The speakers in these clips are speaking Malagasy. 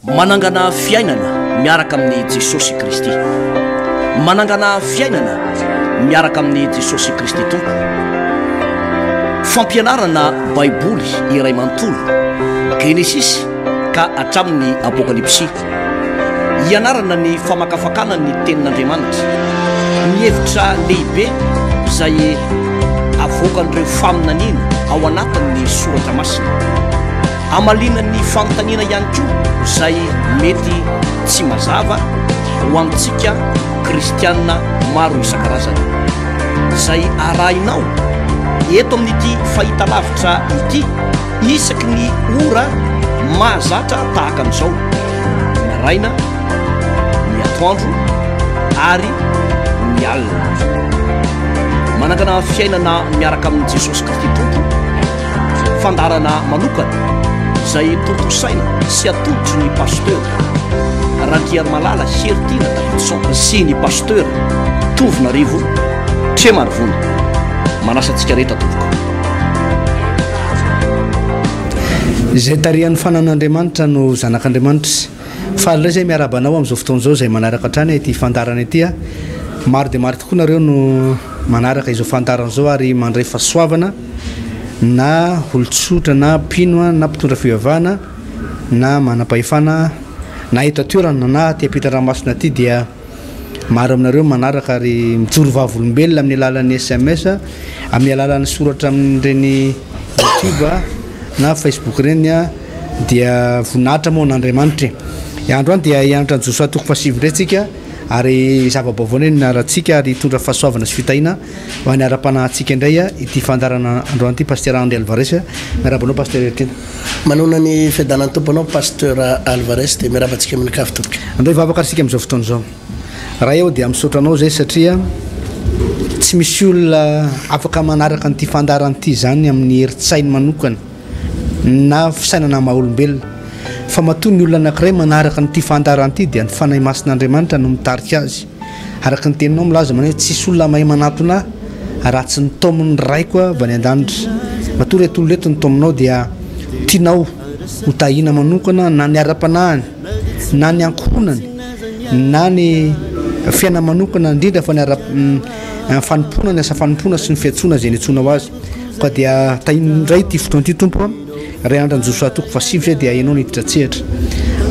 Manangana fiainana miaraka amin'i Jesosy Kristy. Manangana fiainana miaraka amin'i Jesosy Kristy Tompo. Fampianarana Baiboly iray manontolo, Genesisy ka hatramin'ny Apokalypsy. Hianarana ny famakafakana ny Tenin'Andriamanitra, ny hevitra lehibe izay avoakan'ireo faminaniana ao anatin'ny Soratra Masina. Hamaliana ny fanontaniana ihany koa izay mety tsy mazava ho antsika kristiana maro isan-karazany. Izay arahinao eto amin'ity fahitalavitra ity isaky ny ora mahazatra tahaka an'izao, ny maraina, ny atoandro ary ny alina. Manangana fiainana miaraka amin'i Jesosy Kristy Tompo. Fandaharana manokana izay tontosaina sy atolotry ny Pasteur Randriarimalala Heritiana Davidson sy ny Pasteur Tovonarivo Tremarivony. Manasa antsika rehetra tompoko. Izay tarihan'ny fanan'Andriamanitra no zanak'Andriamanitra. Faly indray izay miarahaba anao amin'izao fotoana izao izay manaraka hatrany ity fandaharana ity. Maro dia maro tokoa nareo no manaraka izao fandaharana izao ary mandray fahasoavana na olon-tsotra na mpino na mpitondra fivavahana na manam-pahefana na eto an-toerana na aty ampitan-dranomasina aty dia maro aminareo manaraka ary mijoro vavolombelona amin'ny alalan'ny sms, amin'ny alalan'ny soratra amin'ireny youtube na facebook ireny dia voninahitra moa an'Andriamanitra e. Androany dia hianatra ny Josoa toko fahasivy indray tsika ary zava-baovao indray ny nianarantsika ary hitondra fahasoavana sy fitahiana ho an'ny ara-panahintsika indray ity fandaharana androany ity Pasteur Andry Alvarez. Miarahaba anao Pasteur Heritiana. Manoana ny fiadanan'ny Tompo anao Pasteur Alvarez dia miarahaba antsika mianakavy tompoko. Andao hivavaka ary isika amin'izao fotoana izao. Ray ô dia misaotra anao izay satria tsy misy olona afaka manaraka an'ity fandaharana ity izany amin'ny herin-tsainy manokana na fisainana maha olombelona fa matoa ny olona anankiray manaraka an'ity fandaharana ity dia ny Fanahy Masin'Andriamanitra no mitarika azy. Araka ny teninao milaza manao hoe tsisy olona mahay manatona ahy raha tsy ny taomin'ny Raiko avy any an-danitra. Matoa ireto olona ireto ny taominao dia tianao ho tahiana manokana na ny ara-panahiny na ny ankohonany na ny fiainany manokana indrindra fa ny ara fanompoana ny asa fanompoana sy ny fiantsoana izay niantsoanao azy. Koa dia tahino indray ity fotoana ity Tompo a. Ray andran'i Josoa toko fahasivy izay dia ianao niditra an-tsehatra.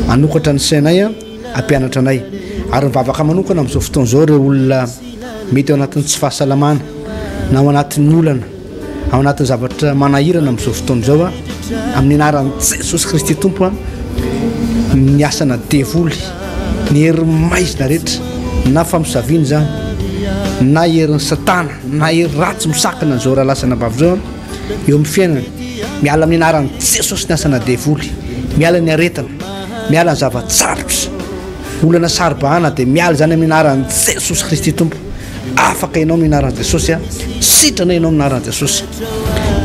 Hanokatra ny sainay. hampianatra anay. Ary mivavaka manokana amin'izao fotoana izao ireo olona mety ao anatin'ny tsy fahasalamana na ao anatin'ny olana, ao anatin'ny zavatra manahirana amin'izao fotoana izao, amin'ny anaran'i Jesosy Kristy Tompo, ny asana devoly, ny hery maizina rehetra, na famosaviana izany, na herin'ny satana, na hery ratsy misakana an'izao rahalahy sy anabavy izao eo amin'ny fiainany, miala amin'ny anaran'i Jesosy ny asana devoly, miala ny aretina. Miala ny zava-tsarotra, olana saro-bahana dia miala izany amin'ny anaran'i Jesosy Kristy Tompo. Afaka ianao amin'ny anaran'i Jesosy a, sitrana ianao amin'ny anaran'i Jesosy.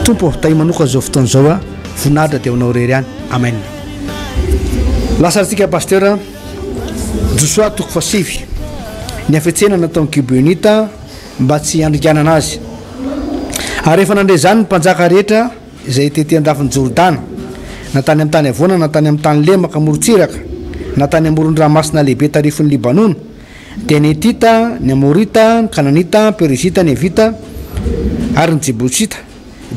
Tompo, tahio manokana izao fotoana izao a, voninahitra dia ho anao irery ihany. Amen. Lasa antsika Pasteur Josoa toko fahasivy. Ny hafetsena nataon'ny Gibeonita mba tsy handringanana azy. Ary rehefa nandre izany ny mpanjaka rehetra izay tety an-dafin'i Jordana, na tany amin'ny tany havoana na tany amin'ny tany lemaka morontsiraka, na tany amoron-dranomasina lehibe tarifin'i Libanona, dia ny Hetita, ny Amorita, ny Kananita, ny Perizita, ny Hevita, ary ny Jebosita,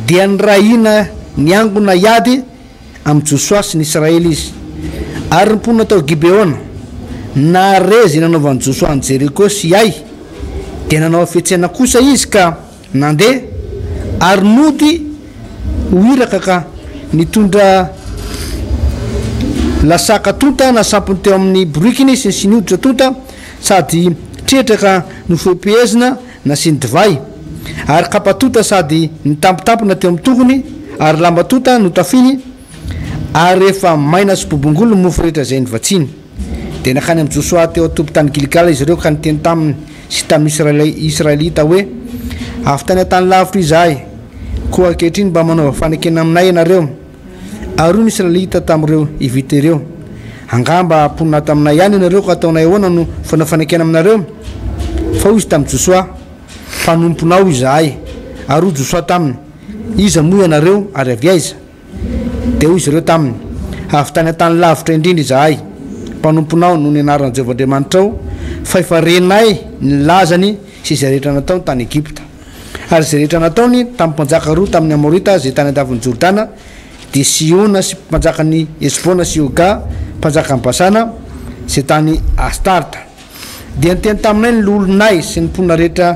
dia nirahina niangona hiady amin'i Josoa sy ny Israely izy. Ary ny mponina tao Gibeona, nahare izay nanaovan'i Josoa an'i Jeriko sy Ay, dia nanao hafetsena kosa izy ka Nandeha ary nody ho iraka ka nitondra lasaka tonta nasampiny teo amin'ny borikiny sy ny siny hoditra tonta sady tretra ka nofehipehezina nasiany divay, ary kapa tonta sady nitampitampina teo amin'ny tongony, ary lamba tonta notafiny, ary rehefa maina sy bobongolo ny mofo rehetra izay novatsiny. Dia nankany amin'i Josoa teo an-toby tany Gilgala izy ireo ka niteny taminy sy tamin'ny Israelita hoe, Avy tany an-tany lavitra izahay, koa ankehitriny mba manaova fanekena aminay ianareo. Ary hoy ny Israelita tamin'ireo Hivita ireo, Angamba mponina ato aminay ihany ianareo, ka ataonay ahoana no fanao fanekena aminareo? Fa hoy izy tamin'i Josoa, Mpanomponao izahay. Ary hoy Josoa taminy, Iza moa ianareo, ary avy aiza? Dia hoy izy ireo taminy, Avy tany an-tany lavitra indrindra izahay. mpanomponao noho ny anaran'i Jehovah Andriamanitrao, fa efa renay ny lazany sy izay rehetra nataony tany Egypta. Ary izay rehetra nataony tamin'ny mpanjaka roa tamin'ny Amorita izay tany an-dafin'i Jordana, dia Sihona sy mpanjakan'i Hesbona sy Oga, mpanjakan'i Basana, izay tany Astarta. Dia niteny taminay ny loholonay sy ny mponina rehetra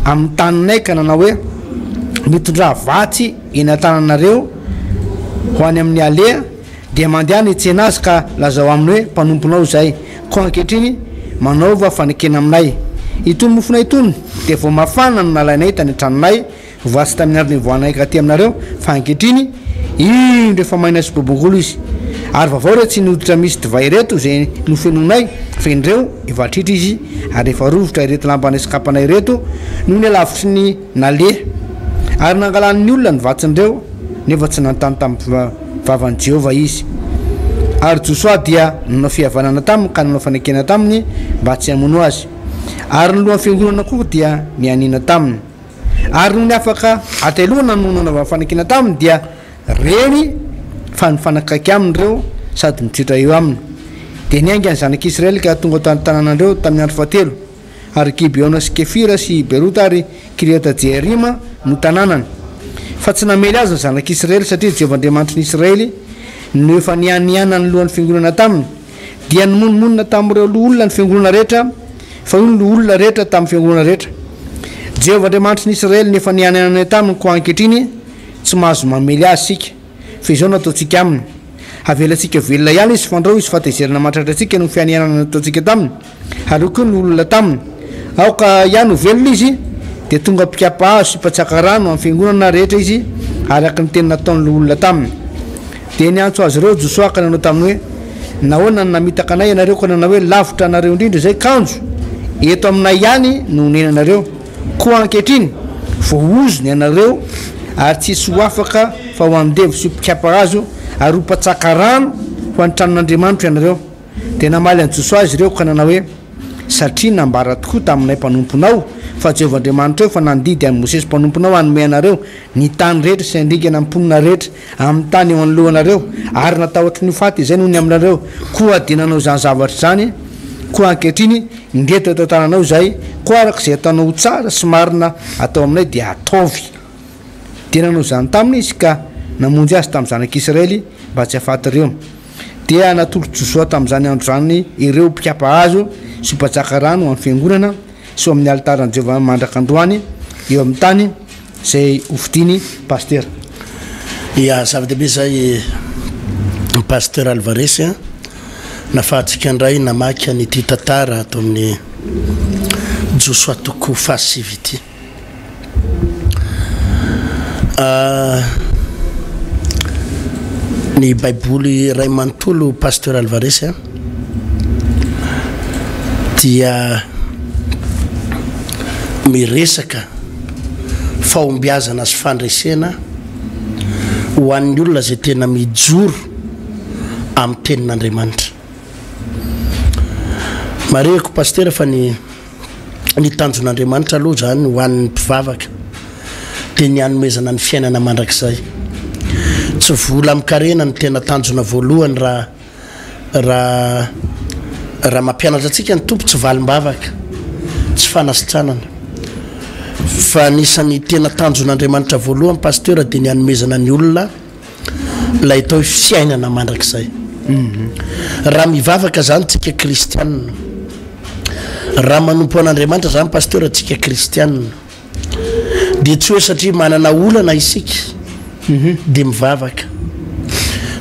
amin'ny taninay ka nanao hoe, Mitondrà vatsy eny an-tananareo ho any amin'ny aleha, dia mandehana hitsena azy ka lazao aminy hoe, Mpanomponao izahay, koa ankehitriny manaova fanekena aminay. Itony mofonay itony dia vao mafana no nalainay tany an-tranonay, Voasy tamin'ny andro nivoahanay aty aminareo, fa ankehitriny, indro efa maina sy bobongolo izy. Ary vaovao ireo tsiny hoditra misy divay ireto izay nofenoinay, fa indreo, efa hatritra izy, ary efa rovitra ireto lambanay sy kapanay ireto, noho ny halavitry ny naleha. Ary nangalan'ny olona ny vatsin'ireo, nefa tsy nanontany tamin'ny vavan'i Jehovah izy. Ary Josoa dia nanao fihavanana taminy ka nanao fanekena taminy mba tsy hamono azy. Ary ny lohan'ny fiangonana koa dia nianiana taminy. Ary nony afaka hateloana no nanaovany fanekena taminy dia reny fa nifanakaiky aminy ireo sady nitoetra eo aminy. Dia niainga ny zanak'Israely ka tonga tany tanànan'ireo tamin'ny andro fahatelo. Ary Gibeona sy Kefira sy Berota ary Kiriata-jearima no tanànany. Fa tsy namely azy ny zanak'Israely satria Jehovah Andriamanitry ny Israely no efa nianiana ny lohan'ny fiangonana taminy. Dia nimonomonona tamin'ireo loholona ny fiangonana rehetra, fa hoy ny loholona rehetra tamin'ny fiangonana rehetra, Jehovah Andriamanitry ny Israely no efa nianiananay taminy, koa ankehitriny tsy mahazo mamely azy isika, fa izao no ataontsika aminy, Havelantsika velona ihany izy, fandrao hisy fahatezerana mahatratra antsika noho ny fianianana nataontsika taminy. Ary hoy koa ny loholona taminy, Aoka ihany ho velona izy, dia tonga mpikapa hazo sy mpatsaka rano amin'ny fiangonana rehetra izy, araka ny teny nataon'ny loholona taminy. Dia niantso azy ireo Josoa ka nanao taminy hoe, Nahoana no namitaka anay ianareo ka nanao hoe, Lavitra anareo indrindra izay, kanjo eto aminay ihany no honenanareo? Koa ankehitriny, voaozona ianareo, ary tsy hisy ho afaka fa ho andevo sy ho mpikapa hazo ary ho mpatsaka rano ho an'ny tranon'Andriamanitro ianareo. Dia namaly an'i Josoa izy ireo ka nanao hoe, Satria nambara tokoa taminay mpanomponao fa Jehovah Andriamanitrao efa nandidy an'i Mosesy mpanomponao hanome anareo ny tany rehetra sy handringana ny mponina rehetra amin'ny tany eo anoloanareo, ary natahotry ny ho faty izay noho ny aminareo, koa dia nanao izany zavatra izany, koa ankehitriny, indreto eto an-tananao izahay, koa araka izay ataonao ho tsara sy marina atao aminay dia ataovy. Dia nanao izany taminy izy ka namonjy azy tamin'ny zanak'Israely mba tsy hahafaty ireo. Dia natolotr'i Josoa tamin'izany andro izany ireo mpikapa hazo sy mpatsaka rano ho an'ny fiangonana sy ho amin'ny alitaran'i Jehovah mandraka androany eo amin'ny tany izay hofidiny Pasitera. Ya, zava-dehibe izay Pasteur Alvarez a, nafahantsika indray namaky an'ity tantara ato amin'ny Josoa toko fahasivy ity. Ny Baiboly iray manontolo Pasteur Alvarez a dia miresaka fahombiazana sy fandresena ho an'ny olona izay tena mijoro amin'ny tenin'Andriamanitra. Marihiko Pasitera fa ny Ny tanjon'Andriamanitra aloha izany ho an'ny mpivavaka dia ny hanomezana ny fiainana mandrakizay. Tsy vola amin-karena no tena tanjona voalohany raha raha raha mampianatra antsika ny Tompo, tsy valim-bavaka, tsy fanasitranana. Fa anisan'ny tena tanjon'Andriamanitra voalohany Pasteur dia ny hanomezana ny olona ilay atao hoe fiainana mandrakizay. Raha mivavaka zany tsika kristianina, raha manompo an'Andriamanitra zany pasteur tsika kristianina, dia tsy hoe satria manana olana isika dia mivavaka.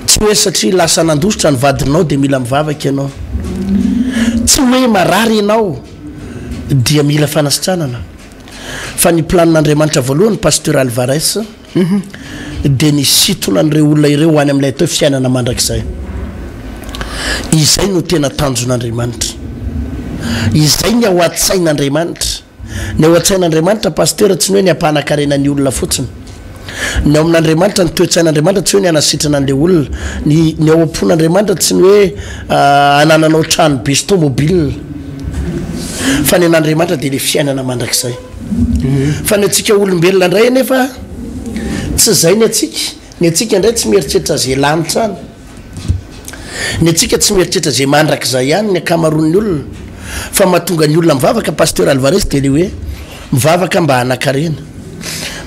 Tsy hoe satria lasa nandositra ny vadinao dia mila mivavaka ianao. Tsy hoe marary ianao dia mila fanasitranana. Fa ny planin'Andriamanitra voalohany pasteur Alvarez, dia nisintona an'ireo olona ireo ho any amin'ilay atao hoe fiainana mandrakizay. Izay no tena tanjon'Andriamanitra. Izay ny ao an-tsain'Andriamanitra. Ny ao an-tsain'Andriamanitra, Pasteur, tsy ny hoe ny hampanan-karena ny olona fotsiny. Ny ao amin'Andriamanitra, ny toe-tsain'Andriamanitra tsy hoe ny hanasitrana an'ilay olona. Ny, ny ao am-pon'Andriamanitra tsy ny hoe hanananao trano be sy tomobile. Fa ny an'Andriamanitra dia ilay fiainana mandrakizay. Fa ny antsika olombelona indray anefa tsy izay ny antsika. Ny antsika indray tsy mieritreritra ze lanitra any. Ny antsika tsy mieritreritra izay mandrakizay ihany ny ankamaroan'ny olona fa mahatonga ny olona mivavaka Pasteur Alvarez dia le hoe mivavaka mba hanakarena,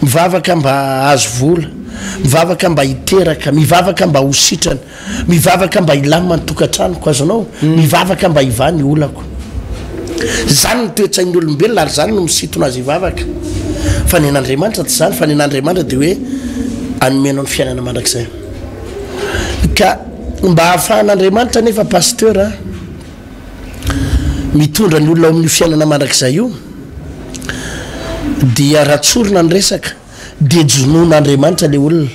mivavaka mba hahazo vola, mivavaka mba hiteraka, mivavaka mba ho sitrana, mivavaka mba hilamina ny tokantranoko, azonao? Mivavaka mba hivaha ny olako. Izany ny toe-tsain'ny olombelona ary izany no misintona azy hivavaka. Fa ny an'Andriamanitra tsy izany fa ny an'Andriamanitra dia hoe hanome anao ny fiainana mandrakizay. Ka mba hahafahan'Andriamanitra anefa Pasteur a, mitondra ny olona ao amin'io fiainana mandrakizay io dia raha tsorina ny resaka dia jonoan'Andriamanitra le olona.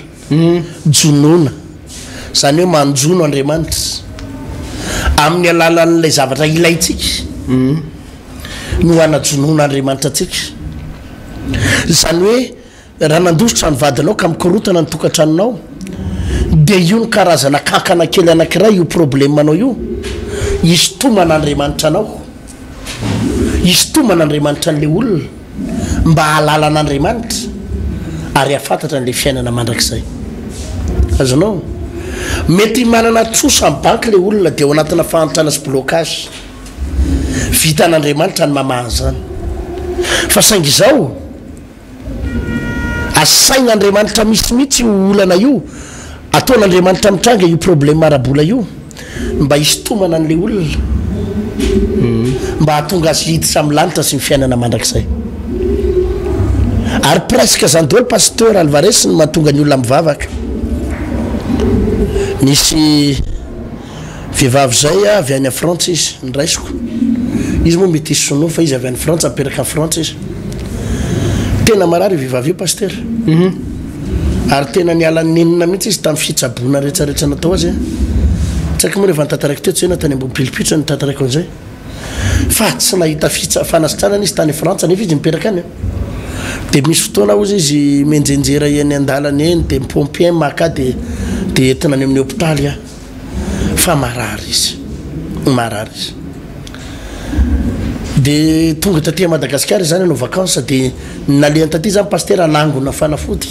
Jonoana. Izany hoe manjono Andriamanitra amin'ny alalan'ilay zavatra ilaintsika no anajonoan'Andriamanitra antsika. Izany hoe Raha nandositra ny vadinao ka mikorontana ny tokantranonao dia io no karazana kankana kely anankiray io problème-nao io, hisintoman'Andriamanitra anao, hisintoman'Andriamanitra an'ilay olona mba hahalala an'Andriamanitra ary hahafantatra an'ilay fiainana mandrakizay. Azonao? Mety manana trosa amin'ny banky ilay olona dia ao anatina fahantrana sy blocage. Vitan'Andriamanitra ny mamaha an'izany. Fa saingy izao, Asain'Andriamanitra misy mihitsy io olana io, ataon'Andriamanitra mitranga io problème ara-bola io mba hisintomana an'ilay olona, mba hahatonga azy hiditra amin'ny lanitra sy ny fiainana mandrakizay. Ary presque zany daholo Pasteur Alvarez ny mahatonga ny olona mivavaka. Nisy Vehivavy izay avy any Frantsa izy, ny raisiko. Izy moa metisy sinoa fa izy avy any Frantsa, mipetraka any Frantsa izy. Tena marary io vehivavy io Pasitera. Ary tena niala nenina mihitsy izy tamin'ny fitsaboana rehetrarehetra natao azy. Tsy haiko moa rehefa notantaraiko teo, tsy hoe na tany ambony pilipitra no notantaraiko an'izay. Fa tsy nahita fitsa, fanasitranana izy tany Frantsa nefa izy mipetraka any. Dia misy fotoana hozy izy mianjenjera eny an-dalana eny dia mi-pompier maka dia dia entina any amin'ny hopitaly aho. fa marary izy, marary izy. De tonga taty Madagasikara izy zany hanao vacances de nalehany taty zany pasitera hanangona fanafody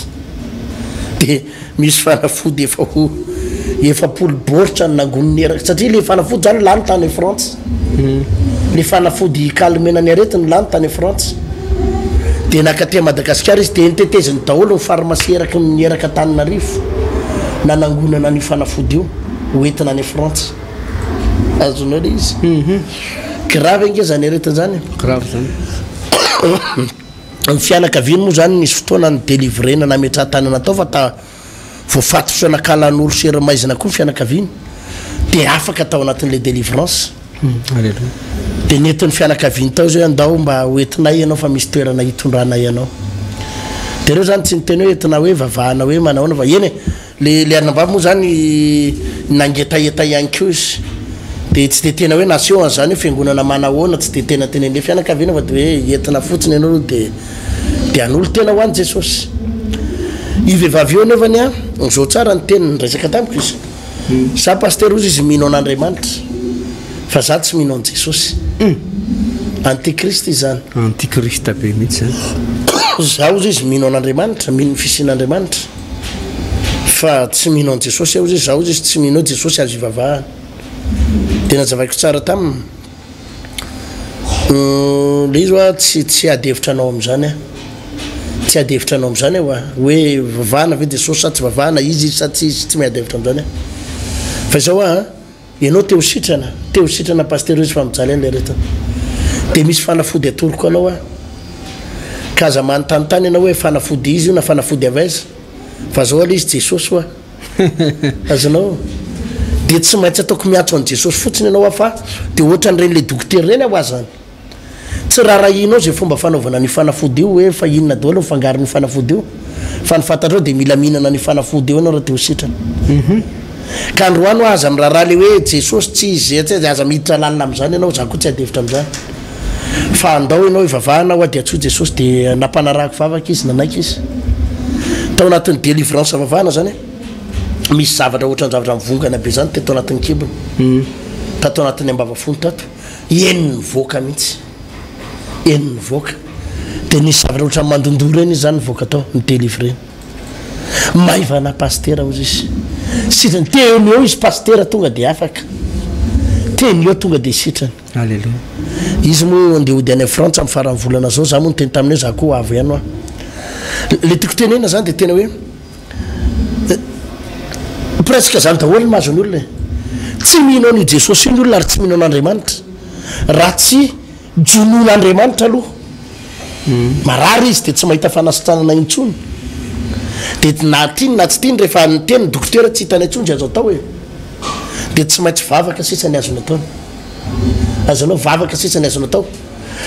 de misy fanafody efa ho 40 baoritra ny nangoniny eraka satria le fanafody zany lany tany Frantsa, le fanafody hi-calmer-na ny aretiny lany tany Frantsa. Dia nankaty Madagasikara izy dia noteteziny daholo ny pharmacie eraky ny eraka Antananarivo nanangonana an'io fanafody io ho entina any Frantsa. Azonao ilay izy? Grave ange zany aretina zany e. Grave zany. Ny fianakaviany moa zany nisy fotoana ni-délivrer-na nametrahan-tanana tao fa ta voafatotra nakalan'olo sy herimaizina koa ny fianakaviany dia afaka tao anatin'ilay délivrance. Aleloia. Dia nentin'ny fianakaviany tao izy hoe andao mba ho entinay ianao fa misy toerana hitondranay anao. Dia ireo izany tsy niteny hoe entina hoe vavahana hoe manahoana fa eny e, le le anabavy moa izany nangetaheta ihany koa izy. Dia tsy dia tena hoe naseho an'izany hoe fiangonana manahoana, tsy dia tena tenenin'ilay fianakaviana fa dia hoe entina fotsiny ianao aloha dia dia hanolo-tena ho an'i Jesosy. Io vehivavy io anefany an, izao tsara ny teniny, niresaka tamiko izy. Za pasitera ozy izy mino an'Andriamanitra fa za tsy mino an'i Jesosy. Antichrist izy zany. Antichrist be mihitsy zany. Za ozy izy mino an'Andriamanitra, mino ny fisian'Andriamanitra fa tsy mino an'i Jesosy aho ozy izy, za ozy izy tsy mino hoe Jesosy azo ivavahana. Dia nazavaiko tsara taminy. Le izy hoa tsy tsy ady hevitra anao amin'izany aho. Tsy ady hevitra anao amin'izany aho hoa. Hoe vavahana ve Jesosy sa tsy vavahana, izy izy sa tsy izy, tsy miady hevitra amin'izany aho. Fa izao hoa an, ianao te ho sitrana, te ho sitrana Pasitera izy fa mijaly an'ilay aretina. Dia misy fanafody atoroko anao aho. Ka aza manontanintany ianao hoe fanafody iza io na fanafody avy aiza. Fa zao aloha izy Jesosy hoa. Azonao? Dia tsy maintsy ataoko miantso an'i Jesosy fotsiny ianao aho fa dia ohatran'ireny le dokotera ireny aho azany. Tsy raharahianao izay fomba fanaovana an'io fanafody io hoe fa inona daholo ny fangaron'io fanafody io fa ny fantatrao dia mila mihinana an'io fanafody io ianao raha te ho sitrana. Ka androany hoa aza miraharaha le hoe Jesosy tsy izy izay tsy aza miditra lalina amin'izany ianao, za koa tsy ady hevitra amin'izany. Fa andao ianao hivavahana hoa dia antsoy Jesosy dia nampanarahako vavaka izy nanaiky izy. Tao anatin'ny délivrance vavahana zany e, misy zavatra ohatran'ny zavatra mivongana be zany teto anatin'ny kibony, tato anatin'ny ambavafony tato, eny nivoaka mihitsy, eny nivoaka. Dia nisy zavatra ohatran'ny mandondoro eny izy zany nivoaka tao, ni-délivrer. Maivana Pasitera hozy izy. Sitrany. Teny eo izy pasitera tonga dia afaka. Teny eo tonga dia sitrany. Alléluia. Izy moa andeha hody any Frantsa amin'ny faran'ny volana zao, za moa niteny taminy hoe za koa ho avy ihany hoa. Le tiako tenenina zany dia tena hoe presque zany daholo ny mahazo ny olona e. Tsy mino an'io Jesosy io ny olona ary tsy mino an'Andriamanitra raha tsy jonoin'Andriamanitra aloha. Marary izy dia tsy mahita fanasitranana intsony. Dia na tiany na tsy tiany rehefa niteny ny dokotera tsy hitany intsony izay azo atao e. Dia tsy maintsy vavaka sisa ny azony ataony. Azonao vavaka sisa ny azony atao.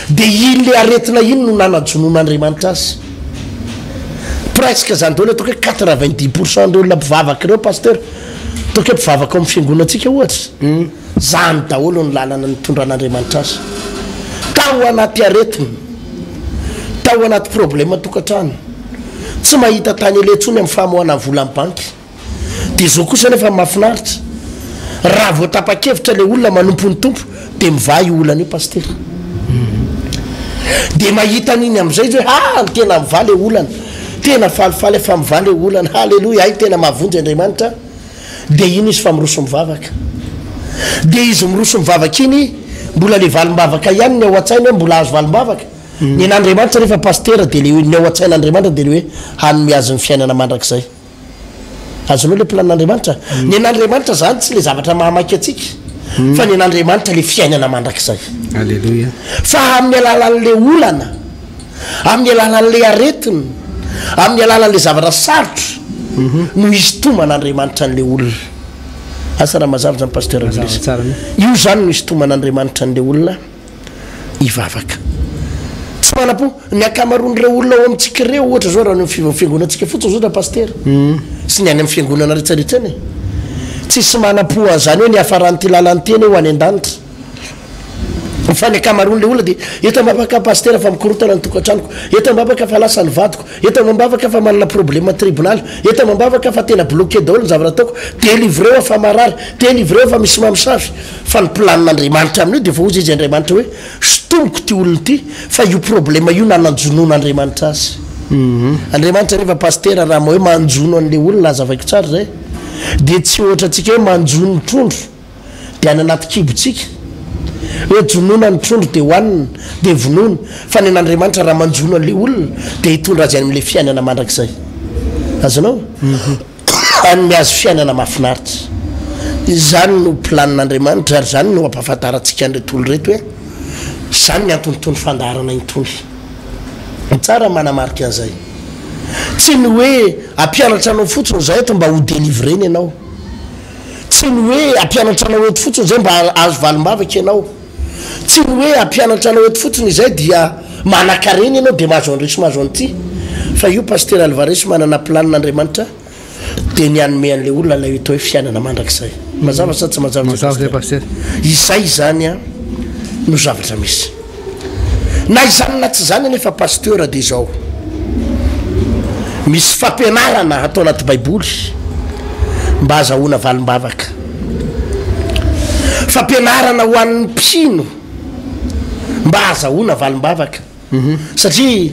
Dia iny le aretina iny no nanajonoan'Andriamanitra azy. Presque zany daholo ataoko hoe 90 pourcent an'ireo olona mpivavaka ireo pasteur. Ataoko hoe mpivavaka ao amin'ny fiangonantsika ohatra. Zany daholo ny lalana nitondran'Andriamanitra azy. Tao anaty aretina, tao anaty problème tokantrano, tsy mahita tany aleha intsony amin'ny famoahana vola amin'ny banky. Dia izao kosa anefa ny mahafinaritra, raha vao tapa-kevitra ilay olona manompo ny Tompo dia mivaha io olana io Pasitera. Dia mahita an'iny amin'izay izy hoe ha, tena mivaha ilay olana, tena falifaly aho fa mivaha ilay olana, haleloia, hay tena mahavonjy Andriamanitra. Dia iny izy fa miroso mivavaka. Dia izy miroso mivavaka iny, mbola le valim-bavaka ihany ny ao an-tsainy hoe mbola azo valim-bavaka. Ny an'Andriamanitra rehefa pasitera dia le ny ao an-tsain'Andriamanitra dia le hoe hanome azy ny fiainana mandrakizay. Azonao le planin'Andriamanitra? Ny an'Andriamanitra zany tsy le zavatra mahamaika antsika, fa ny an'Andriamanitra le fiainana mandrakizay. Aleloia. Fa amin'ny alalan'le olana. Amin'ny alalan'ilay aretina, amin'ny alalan'ilay zavatra sarotra no hisintoman'Andriamanitra an'ilay olona. Asa raha mazava izany Pasteur Mazava Willis. tsara mihitsy. Io izany no hisintoman'Andriamanitra an'ilay olona hivavaka. Tsy manam-po. Ny ankamaroan'ireo olona ao amintsika ireo, ohatra izao raha ny ao amin'ny fiangonantsika fotsiny izao Pasitera, sy ny any amin'ny fiangonana rehetrarehetra any e, tsisy manam-po an'izany hoe ny hiafaran'ity lalana ity anie ho any an-danitra. Fa ny ankamaroan'ilay olona dia eto ambavaka pasitera fa mikorontana ny tokantranoko, eto ambavaka fa lasa ny vadiko, eto ambavaka fa manana problème tribunal, eto ambavaka fa tena bloqué daholo ny zavatra ataoko, delivreo aho fa marary, delivreo aho fa misy mamosavy. Fa ny planin'Andriamanitra amin'io dia efa hozy izy Andriamanitra hoe sintomiko ity olona ity fa io problème io nananjonoan'Andriamanitra azy. Andriamanitra anefa pasitera raha hoe manjono an'ilay olona, hazavaiko tsara izay, dia tsy ohatra antsika hoe manjono trondro. dia any anaty kibontsika, hoe jonoina ny trondro dia hohanina, dia vonoina, fa ny an'Andriamanitra raha manjono an'ilay olona dia hitondra azy any amin'ilay fiainana mandrakizay. Azonao? Hanome azy fiainana mahafinaritra. Izany no planin'Andriamanitra ary izany no ampahafantarantsika an'ireto olona ireto hoe izany ny anton'itony fandaharana itony. Tsara ny manamarika an'izay. Tsy ny hoe hampianatra anao fotsiny izahay eto mba ho délivrer-na ianao. Tsy ny hoe hampianatra anao eto fotsiny izay mba hahazo valim-bavaka ianao. Tsy ny hoe hampianatra anao eto fotsiny izay dia manankarena ianao dia mahazo an'ireo sy mahazo an'ity. Fa io Pasitera Alvarez manana planina Andriamanitra dia ny hanome an'ilay olona ilay atao hoe fiainana mandrakizay. Mazava sa tsy mazava izay Mazava izay Pasitera? Pasitera. Izay izany an no zavatra misy. Na izany na tsy izany anefa Pasteur dia izao, misy fampianarana atao anaty baiboly mba azahoana valim-bavaka. Fampianarana ho an'ny mpino mba azahoana valim-bavaka. Satria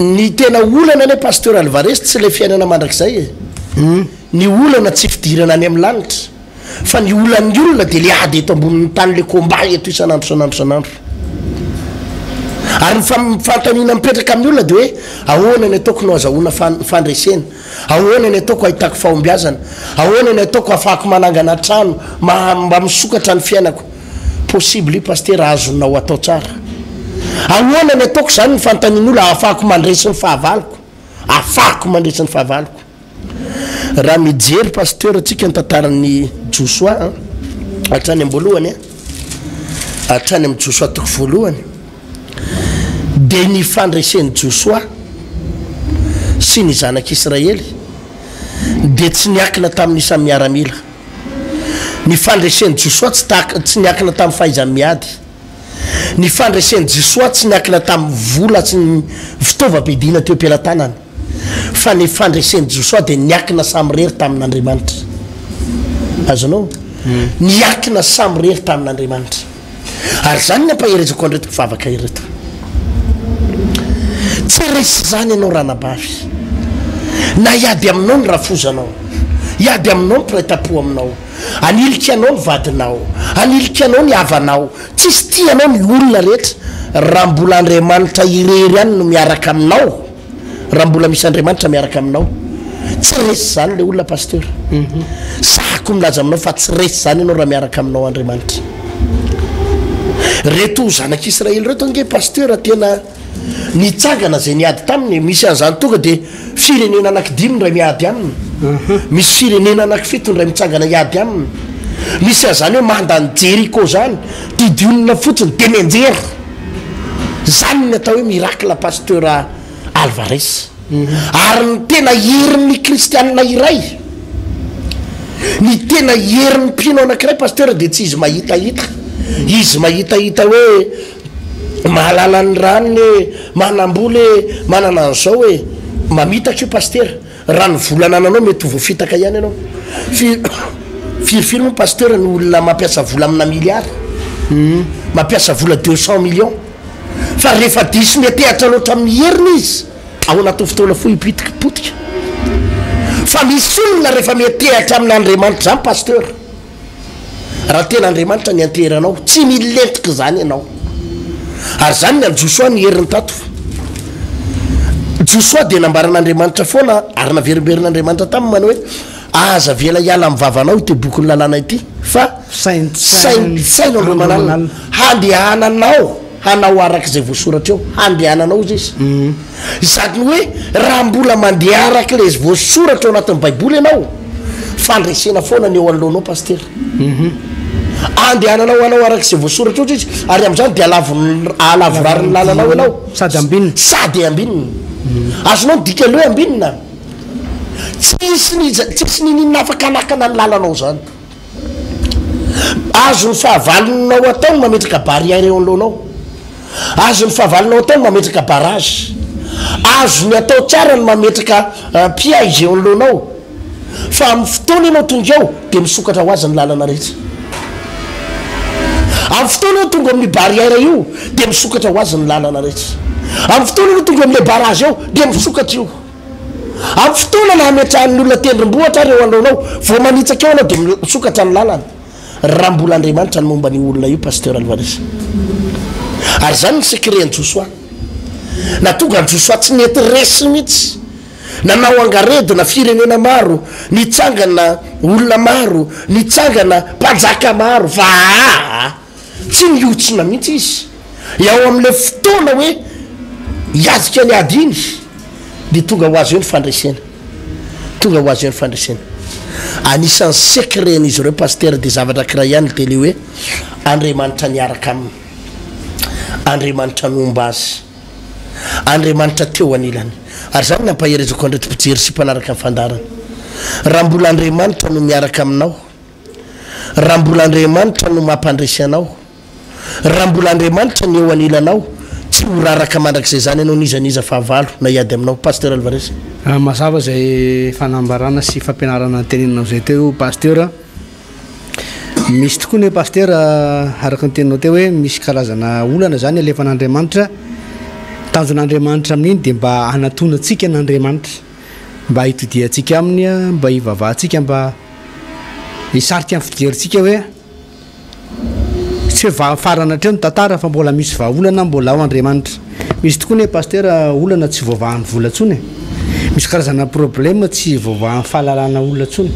ny tena olana anie Pasteur Alvarez tsy ilay fiainana mandrakizay e. Ny olana tsy fidirana any amin'ny lanitra. Fa ny olan'ny olona dia le ady eto ambonin'ny tany le combat eto isan'andro isan'andro isan'andro. Ary ny fanontaniana mipetraka amin'ny olona dia hoe ahoana ny ataoko no azahoana fandresena? Ahoana ny ataoko ahitako fahombiazana? Ahoana ny ataoko ahafahako manangana trano mba misokatra ny fiainako? Possible io Pasitera azonao atao tsara. Ahoana ny ataoko izany ny fanontanian'olona ahafahako mandresy ny fahavaloko? Ahafahako mandresy ny fahavaloko. Raha mijery Pasteur tsika ny tantaran'i Josoa an, hatrany am-boalohany an, hatrany amin'ny Josoa toko voalohany, dia ny fandresen'i Josoa sy ny zanak'Israely dia tsy niankina tamin'ny isan'ny miaramila. Ny fandresen'i Josoa tsy tahaka, tsy niankina tamin'ny fahaizany miady. Ny fandresen'i Josoa tsy niankina tamin'ny vola sy ny fitaovam-piadiana teo am-pelatanany. Fa ny fandresen'i Josoa dia niankina samirery tamin'Andriamanitra. Azonao? Niankina samirery tamin'Andriamanitra. Ary izany ny ampaherezako an'ireto mpivavaka ireto. Tsy resy izany ianao ranabavy. Na hiady aminao ny rafozanao. Hiady aminao ny mpiray tampo aminao. Hanilika anao ny vadinao. Hanilika anao ny havanao. Tsisy tia anao ny olona rehetra. Raha mbola Andriamanitra irery ihany no miaraka aminao, raha mbola misy Andriamanitra miaraka aminao, tsy resy izany ilay olona Pasteur. Sahako milaza aminao fa tsy resy izany ianao raha miaraka aminao Andriamanitra. Reto zanak'Israely reto ange Pasteur tena Nitsangana izay niady taminy, misy an'izany tonga dia firenena anankidimy indray miady aminy, misy firenena anankifito indray mitsangana hiady aminy, misy an'izany hoe mandan'i Jeriko izany, didionina fotsiny dia mianjera. Izany ny atao hoe miracle Pasteur Alvarez. Ary ny tena herin'ny kristianina iray, ny tena herin'ny mpino anankiray Pasteur dia tsy izy mahitahita, izy mahitahita hoe Mahalala ny ranony e, manambola e, manana an'izao e. Mamitaka io Pasitera. Raha ny vola anananao mety ho voafitaka ihany ianao. Fi, firifiry moa Pasitera ny olona mampiasa vola amina milliard? Mampiasa vola 200 millions. Fa rehefa diso miantehatra loatra amin'ny heriny izy, ao anatin'ny fotoana fohy hipitika, potika. Fa misy olona rehefa miantehatra amin'Andriamanitra izany Pasitera, Raha tena Andriamanitra ny anteheranao, tsy milentika izany ianao. Ary izany ny an'i Josoa ny heriny tato. Josoa dia nambaran'Andriamanitra foana ary naverimberin'Andriamanitra taminy manao hoe aza avela hiala amin'ny vavanao ity bokin'ny lalàna ity fa saintsaino andro aman'alina handehananao hanao araka izay voasoratra eo handehananao hozy izy. Izany hoe raha mbola mandeha araka ilay voasoratra ao anatin'ny baiboly ianao, fandresena foana ny eo anoloanao pasitera. Andehananao hanao araka izay voasoratra eo izy, ary amin'izany dia halavorary ny lalanao ianao. Sady ambinina. Sady ambinina. Azonao ny dikan'ny hoe ambinina? Tsy hisy n'iza, tsy hisy niniana afaka hanakana ny lalanao izany. Azon'ny fahavalonao atao ny mametraka barrière eo anoloanao. Azon'ny fahavalonao atao ny mametraka barrage. Azony atao tsara ny mametraka piège eo anoloanao. Fa amin'ny fotoana ianao tonga eo dia misokatra ho azy ny lalana rehetra. Amin'ny fotoana ianao tonga amin'io barrière io dia misokatra ho azy ny lalana rehetra. Amin'ny fotoana ianao tonga amin'ilay barrage eo dia misokatra io. Amin'ny fotoana na hametrahan'ny olona tendrombohitra ary eo anoloanao, vao manitsaka eo ianao dia misokatra ny lalana. Raha mbola Andriamanitra ny momba an'io olona io Pasteur Alvarez. Ary izany ny secret an'i Josoa. Nahatonga an'i Josoa tsy nety resy mihitsy. Nanao angaredona firenena maro, nitsangana olona maro, nitsangana mpanjaka maro fa aa! Tsy nihontsina mihitsy izy. Eo amin'ilay fotoana hoe hiadika ny ady iny dia tonga ho azy eo ny fandresena. Tonga ho azy eo ny fandresena. Anisan'ny secret-n'izy ireo Pasitera dia zavatra ankiray ihany dia ilay hoe Andriamanitra niaraka aminy. Andriamanitra nomba azy. Andriamanitra teo anilany. Ary izany no ampaherezako an'ireto mpijery sy mpanaraka ny fandaharana. Raha mbola Andriamanitra no miaraka aminao, Raha mbola Andriamanitra no mampandresy anao, raha mbola Andriamanitra ny eo anilanao, tsy ho raraka mandrakizay izany ianao n'iza n'iza fahavalo na hiady aminao. Pasteur Alvarez. Mazava izay fanambarana sy fampianarana noteneninao izay teo Pasteur. Misy tokoa ny Pasteur araka ny teninao teo hoe misy karazana olana izany alefan'Andriamanitra. Tanjon'Andriamanitra amin'iny dia mba hanatona antsika an'Andriamanitra, mba hitodihantsika aminy, mba hivavahantsika, mba Hisarika ny fijerintsika hoe tsy hoe va- farana hatreo ny tantara fa mbola misy vahaolana mbola ao Andriamanitra. Misy tokoa anie Pasteur olana tsy voavahan'ny vola intsony e. Misy karazana problème tsy voavahan'ny fahalalana olona intsony.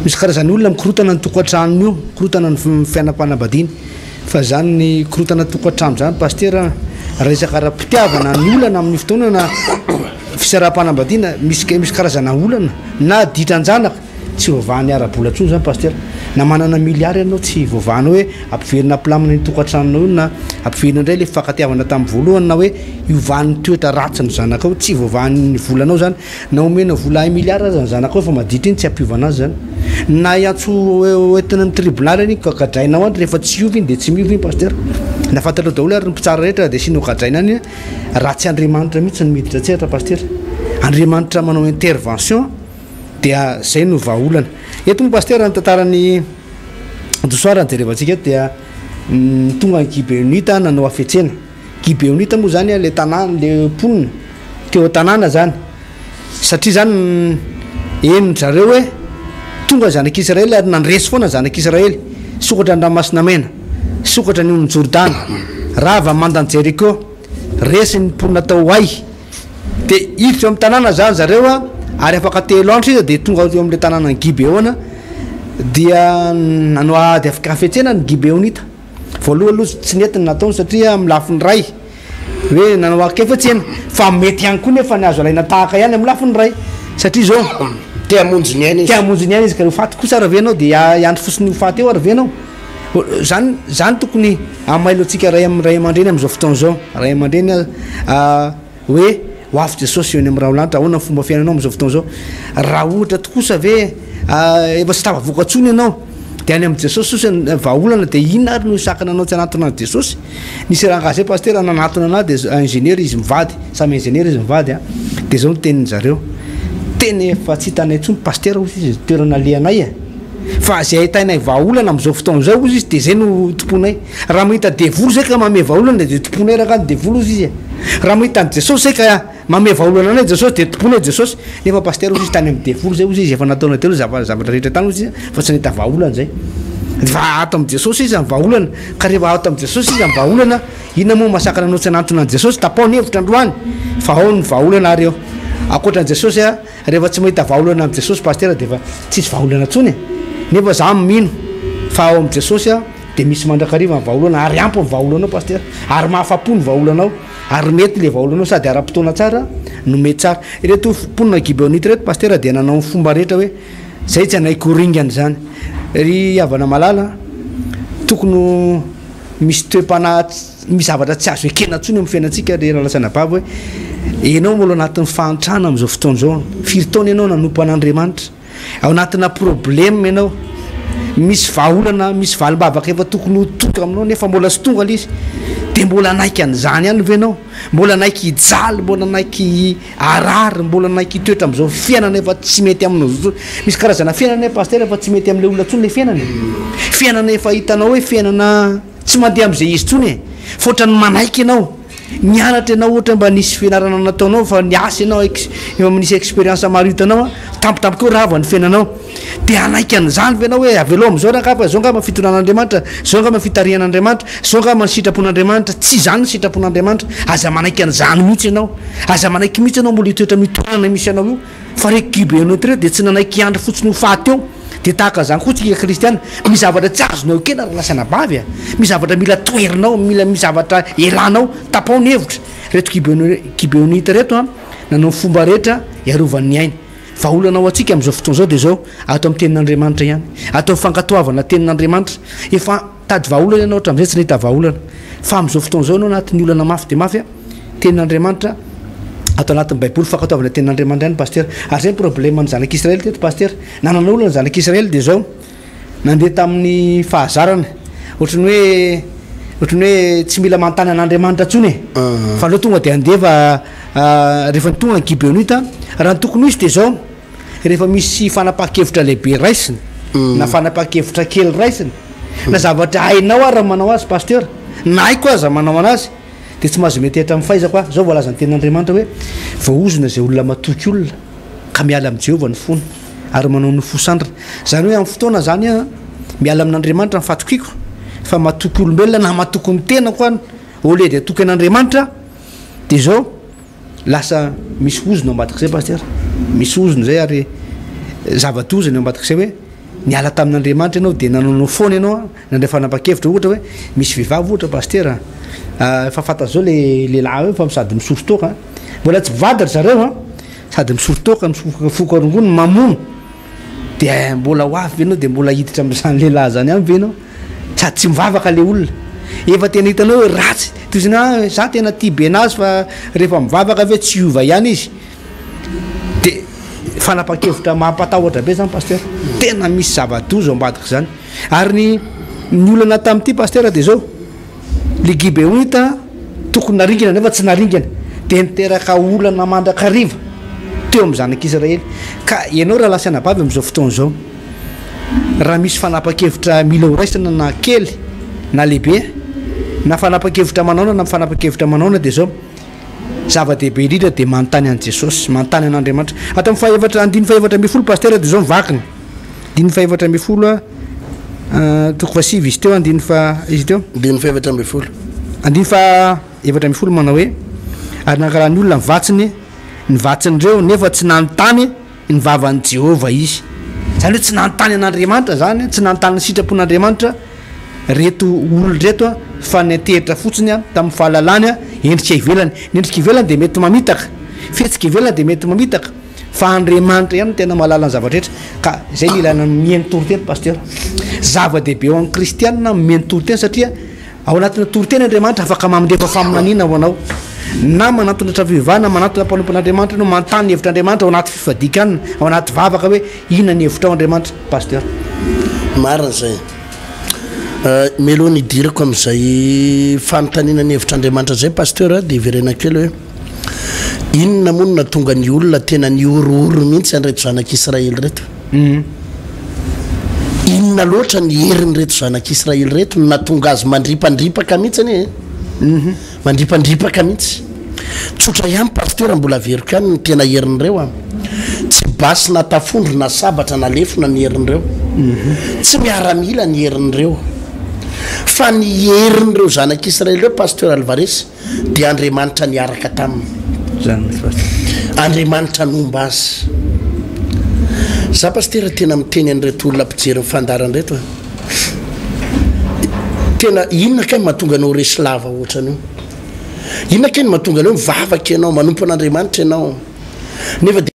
Misy karazana olona mikorotana ny tokantranony io, mikorotana ny fiainam-panambadiany. Fa izany korotana tokantrano izany Pasteur a, resaka ara-pitiavana ny olana amin'ny fotoana na fisaraham-panambadiana, misy misy karazana olana na ditran-janaka. Tsy voavahan'ny ara-bola intsony zany Pasitera. Na manana milliard ianao tsy voavahana hoe ampiverina ampilamina iny tokantranonao iny na ampiverina indray ilay fifankatiavana tamin'ny voalohany na hoe hiovan'ny toetra ratsin'ny zanakao. Tsy voavahan'ny volanao zany. Na omena vola un milliard aza ny zanakao efa maditra iny tsy hampiovana azy zany. Na hiantso hoentina amin'ny tribonaly anie ka gadrainao any rehefa tsy hiova iny dia tsy miova iny Pasitera. Na fantatrao daholo ary ny mpitsara rehetra dia asianao gadraina any raha tsy Andriamanitra mihitsy no miditra an-tsehatra Pasitera. Andriamanitra manao intervention. Dia zay no vahaolana. Eto moa Pasitera ny tantaran'i Josoa raha ny jerevantsika eto dia tonga ny Gibeonita nanao hafetsena. Gibeonita moa zany le tanàna, le mponina teo an-tanàna zany. Satria zany henon-dry zareo hoe Tonga ny zanak'Israely ary nandresy foana ny zanak'Israely. Sokatra ny Ranomasina Mena. Sokatra ny onin'i Jordana. Rava ny mandan'i Jeriko. Resy ny mponina tao Ay. Dia hiditra eo amin'ny tanàna izany zareo a, ary afaka telo andro sisa dia tonga eo amin'ilay tanànan'i Gibeona. Dia nanao ady hafetsena ny Gibeonita. Voalohany aloha tsy nety ny nataony satria amin'ny lafiny iray hoe nanao hafetsena, fa mety ihany koa nefa ny azo alaina tahaka ihany amin'ny lafiny iray satria izao Te hamonjy ny ainy izy. Te hamonjy ny ainy izy ka ho faty kosa ary ve ianao dia hiandry fotsiny ho faty eo ary ve ianao? Zany zany tokony hamailo antsika ray am ray aman-dreny amin'izao fotoana izao, ray aman-dreny hoe ho avy Jesosy eo any amin'ny raholanitra, ahoana ny fomba fiainanao amin'izao fotoana izao? Raha ohatra tokosa ve efa tsy tafavoaka intsony ianao dia any amin'i Jesosy sisa ny vahaolana dia inona ary no hisakana anao tsy hanatona an'i Jesosy? Nisy rangahy zay pasitera nanatona anah dia ingénieur izy mivady, samy ingénieur izy mivady an, dia zao ny tenin-dry zareo, tena efa tsy hitanay intsony pasitera hozy izy ny toerana alehanay e! Fa izay ahitainay vahaolana amin'izao fotoana izao hozy izy dia izay no tompoinay. Raha mahita devoly izay ka manome vahaolana dia tompoinay rangahy ny devoly hozy izy e! Raha mahita an'i Jesosy izay ka manome vahaolana anay Jesosy dia tompoinay Jesosy. Nefa pasitera hozy izy tany amin'ny devoly izay hozy izy efa nataonay daholo zava zavatra rehetra tany hozy izy fa tsy nahita vahaolana izay. Fa ato amin'i Jesosy izy ny vahaolana. Ka rehefa ato amin'i Jesosy izy ny vahaolana, inona moa mahasakana anao tsy hanantona an'i Jesosy? Tapaho ny hevitra androany fa ao ny vahaolana ary eo. Ankoatra an'i Jesosy a, Rehefa tsy mahita vahaolana amin'i Jesosy Pasitera dia efa tsisy vahaolana intsony e! Nefa za mino fa ao amin'i Jesosy a dia misy mandrakariva ny vahaolana ary ampy ny vahaolanao Pasitera ary mahafapo ny vahaolanao ary mety le vahaolanao sady ara-potoana tsara no mety tsara. Ireto mponina Gibeonita ireto Pasitera dia nanao ny fomba rehetra hoe zay tsy hanaiky ho ringana izany. Ry havana malala a, tokony ho misy toe-panahy Misy zavatra tsy azo ekena intsony amin'ny fiainantsika ry rahalahy sy anabavy hoe ianao mbola anatin'ny fahantrana amin'izao fotoana izao, firy taona ianao nanompo an'Andriamanitra, ao anatina problème ianao, misy vahaolana, misy valim-bavaka efa tokony ho tonga aminao nefa mbola tsy tonga ilay izy, dia mbola hanaiky an'izany ihany ve ianao? Mbola hanaiky hijaly, mbola hanaiky harary, mbola hanaiky hitoetra amin'izao fiainana efa tsy mety aminao izao intsony. Misy karazana fiainana pasitera efa tsy mety amin'ilay olona intsony ilay fiainana e. Fiainana efa hitanao hoe fiainana. Tsy mandeha amin'izay izy intsony e! Fa ohatran'ny manaiky ianao. Nianatra ianao ohatra mba nisy fianarana nataonao fa niasa ianao ex efa nisy expérience maro hitanao an, tampotampoka eo rava ny fiainanao. Dia hanaiky an'izany ve ianao hoe avelao amin'izao rangahy fa izao angamba fitondran'Andriamanitra, izao angamba fitarihan'Andriamanitra, izao angamba ny sitrapon'Andriamanitra. Tsy izany ny sitrapon'Andriamanitra. Aza manaiky an'izany mihitsy ianao. Aza manaiky mihitsy ianao mbola hitoetra amin'io toerana misy anao io. Fa re Gibeonita ireo dia tsy nanaiky hiandry fotsiny ho faty eo. Dia tahaka an'izany koa tsika kristiana. Misy zavatra tsy azonao ekena ry lahy sy anabavy a. Misy zavatra mila toherinao, mila misy zavatra elanao. Tapaho ny hevitra. Ireto Gibeonita ireto an, nanao ny fomba rehetra hiarovany ny ainy. Vahaolana ho antsika amin'izao fotoana izao dia izao, ato amin'ny tenin'Andriamanitra ihany. Ato amin'ny fankatoavana tenin'Andriamanitra. Efa nitady vahaolana ianao hatramin'izay tsy nahita vahaolana. Fa amin'izao fotoana izao ianao anatin'ny olana mafy dia mafy a. Tenin'Andriamanitra ato anatin'ny baiboly fankatoavana tenin'Andriamanitra ihany Pasteur. Ary zay ny problème ny zanak'Israely teto Pasteur. Nanana olana ny zanak'Israely dia zao, nandeha tamin'ny fahazarana, ohatran'ny hoe ohatran'ny hoe tsy mila manontany an'Andriamanitra intsony e. Fa aleo tonga dia handeha fa rehefa tonga ny Gibeonita, raha ny tokony ho izy dia zao, rehefa misy fanapahan-kevitra lehibe raisina, na fanapahan-kevitra kely raisina, na zavatra hainao ary ny manao azy Pasteur, na haiko aza manao anazy, Dia tsy mahazo miantehitra amin'ny fahaizako aho. Izao voalazan'ny Tenin'Andriamanitra hoe, Voaozona izay olona matoky olona, ka miala amin'i Jehovah ny fony, ary manao ny fo sandriny. Izany hoe amin'ny fotoana izany aho, miala amin'Andriamanitra ny fatokiako, fa matoky olombelona na matoky ny tenako aho, au lieu de hatoky an'Andriamanitra, dia izao, lasa misy ozona ao ambadik'izay Pasteur. Misy ozona izay ary zava-doza ny ao ambadik'izay hoe, niala tamin'Andriamanitra ianao dia nanaonao foana ianao, Nandray fanapahan-kevitra ohatra hoe misy vehivavy ohatra pasitera a, efa fantatra zao le lehilahy io fa sady misotro toaka a, mbola tsy mpivady ry zareo a, sady misotro toaka, mifoka rongony, mamono, dia mbola ho avy ve ianao dia mbola hiditra amin'izany lehilahy zany ihany ve ianao? Sady tsy mivavaka le olona, efa tena hitanao hoe ratsy, toy izany hoe za tena tia be anazy fa rehefa mivavaka ve tsy hiova ihany izy? Dia fanapahan-kevitra mampatahotra be zany pasitera, tena misy zava-doza ao ambadik'izany. Ary ny ny olana tamin'ity pasitera dia izao, le Gibeonita tokony naringana nefa tsy naringana, dia niteraka olana mandrakariva teo amin'ny zanak'Israely. Ka ianao rahalahy sy anabavy amin'izao fotoana izao, raha misy fanapan-kevitra mila ho raisina na kely na lehibe, na fanapan-kevitra manaona na fanapan-kevitra manaona dia izao, zava-dehibe indrindra dia manontany an'i Jesosy, manontany an'Andriamanitra. Ato amin'ny fahaefatra, andininy fahefatra ambin'ny folo pasitera dia izao ny vakiny. Andininy faha-14 a, toko fahasivy izy teo, andininy faha, izy teo. Andininy faha-14. Andininy faha-14 manao hoe, Ary nankalan'ny olona ny vatsiny, ny vatsin'ireo, nefa tsy nanontany ny vavan'i Jehovah izy. Izany hoe tsy nanontany an'Andriamanitra izany, tsy nanontany ny sitrapon'Andriamanitra ireto olona ireto fa niantehitra fotsiny tamin'ny fahalalany endrika ivelany. Ny endrika ivelany dia mety mamitaka, fihetsika ivelany dia mety mamitaka, fa Andriamanitra ihany no tena mahalala ny zavatra rehetra. Ka izay no ilana ny mihaino toriteny Pasteur. Zava-dehibe ho an'ny kristianina ny mihaino toriteny satria Ao anatina toriteny Andriamanitra afaka mandefa faminaniana ho anao. Na manantona trano fivavahana, manantona mpanompon'Andriamanitra ianao, manontany ny hevitr'Andriamanitra ao anaty fifadian-kanina, ao anaty vavaka hoe inona ny hevitrao Andriamanitra? Pasteur. Marina izay. Mialoha ny hidirako amin'izay fanontaniana ny hevitr'Andriamanitra izay Pasteur dia hiverenako kely hoe inona moa no nahatonga ny olona tena nihorohoro mihitsy an'ireto zanak'Israely ireto? Inona loatra ny herin'ireto zanak'Israely ireto no nahatonga azy mandripandripaka mihitsy anie e? Mandripandripaka mihitsy. Tsotra ihany Pasitera, mbola averiko ihany ny tena herin'ireo an. Tsy basy na tafondro na sabatra na lefona ny herin'ireo. Tsy miaramila ny herin'ireo. Fa ny herin'ireo zanak'Israely ireo Pasteur Alvarez, Dia Andriamanitra niaraka taminy. Zany mihitsy Pasitera. Andriamanitra nomba azy. Za Pasitera tena miteny an'ireto olona mpijery ny fandaharana ireto a. Tena inona kay no mahatonga anao resy lava ohatran'io? Inona kay no mahatonga anao mivavaka ianao, manompo an'Andriamanitra ianao, nefa dia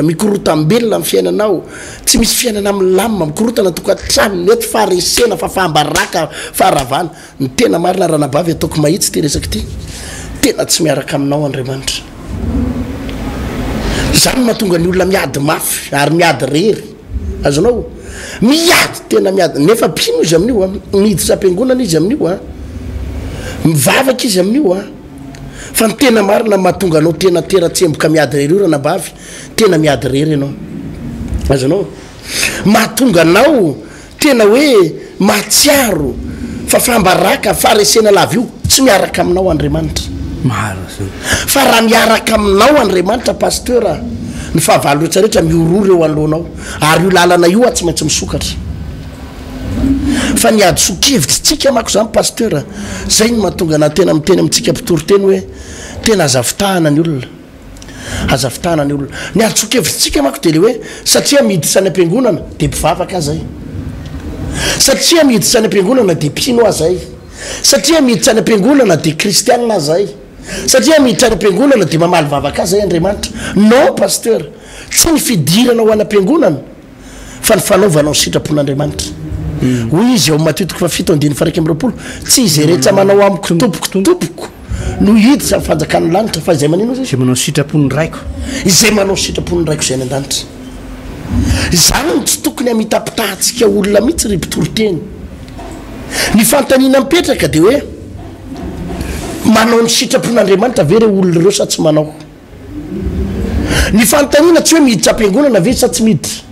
Mikorotam-belona ny fiainanao, tsy misy fiainana milamina, mikorotana tokantrano, mety faharesena, fahafaham-baraka, faharavana. Ny tena marina ranabavy ataoko mahitsy ity resaka ity, tena tsy miaraka aminao Andriamanitra. Izany no mahatonga ny olona miady mafy ary miady rery. Azonao? Miady, tena miady. Nefa mpino izy amin'io an, miditra am-piangonana izy amin'io an, mivavaka izy amin'io an. Fa ny tena marina mahatonga anao tena tera-tsemboka miady rery io ranabavy, tena miady rery ianao. Azonao? Mahatonga anao tena hoe mahatsiaro fa fambaraka, faharesena lava io, tsy miaraka aminao Andriamanitra. Marina zany. Fa raha miaraka aminao Andriamanitra Pasteur a, ny fahavalo rehetra rehetra mihorohoro eo anoloanao, ary io lalana io a tsy maintsy misokatra. Fa ny hadisoan-kevitritsika manko zany Pasteur a, zay no mahatonga anah tena miteny amintsika mpitory teny hoe tena aza fitahana ny olona, aza fitahana ny olona. Ny hadisoan-kevitritsika manko de le hoe satria miditra any am-piangonana de mpivavaka aho zay, satria miditra any am-piangonana de mpino aho zay, satria miditra any am-piangonana de kristianina aho zay, satria miditra any am-piangonana de mamaly vavaka ahy zay Andriamanitra. Non Pasteur, tsy ny fidirana ho any am-piangonana fa ny fanaovanao ny sitrapon'Andriamanitra. Hoy izy ao Matio toko fahafito andininy faha-21, Tsy izay rehetra manao amiko Tompoko, Tompoko, no hiditra amin'ny fanjakan'ny lanitra, fa izay manino Izay manao ny sitrapon'ny Raiko. Izay manao ny sitrapon'ny Raiko izay any an-danitra. Izany no tsy tokony hamitapitahantsika olona mihitsy ry mpitory teny. Ny fanontaniana mipetraka dia hoe, manao ny sitrapon'Andriamanitra ve ireo olona ireo sa tsy manao? Ny fanontaniana tsy hoe miditra am-piangonana ve sa tsy miditra.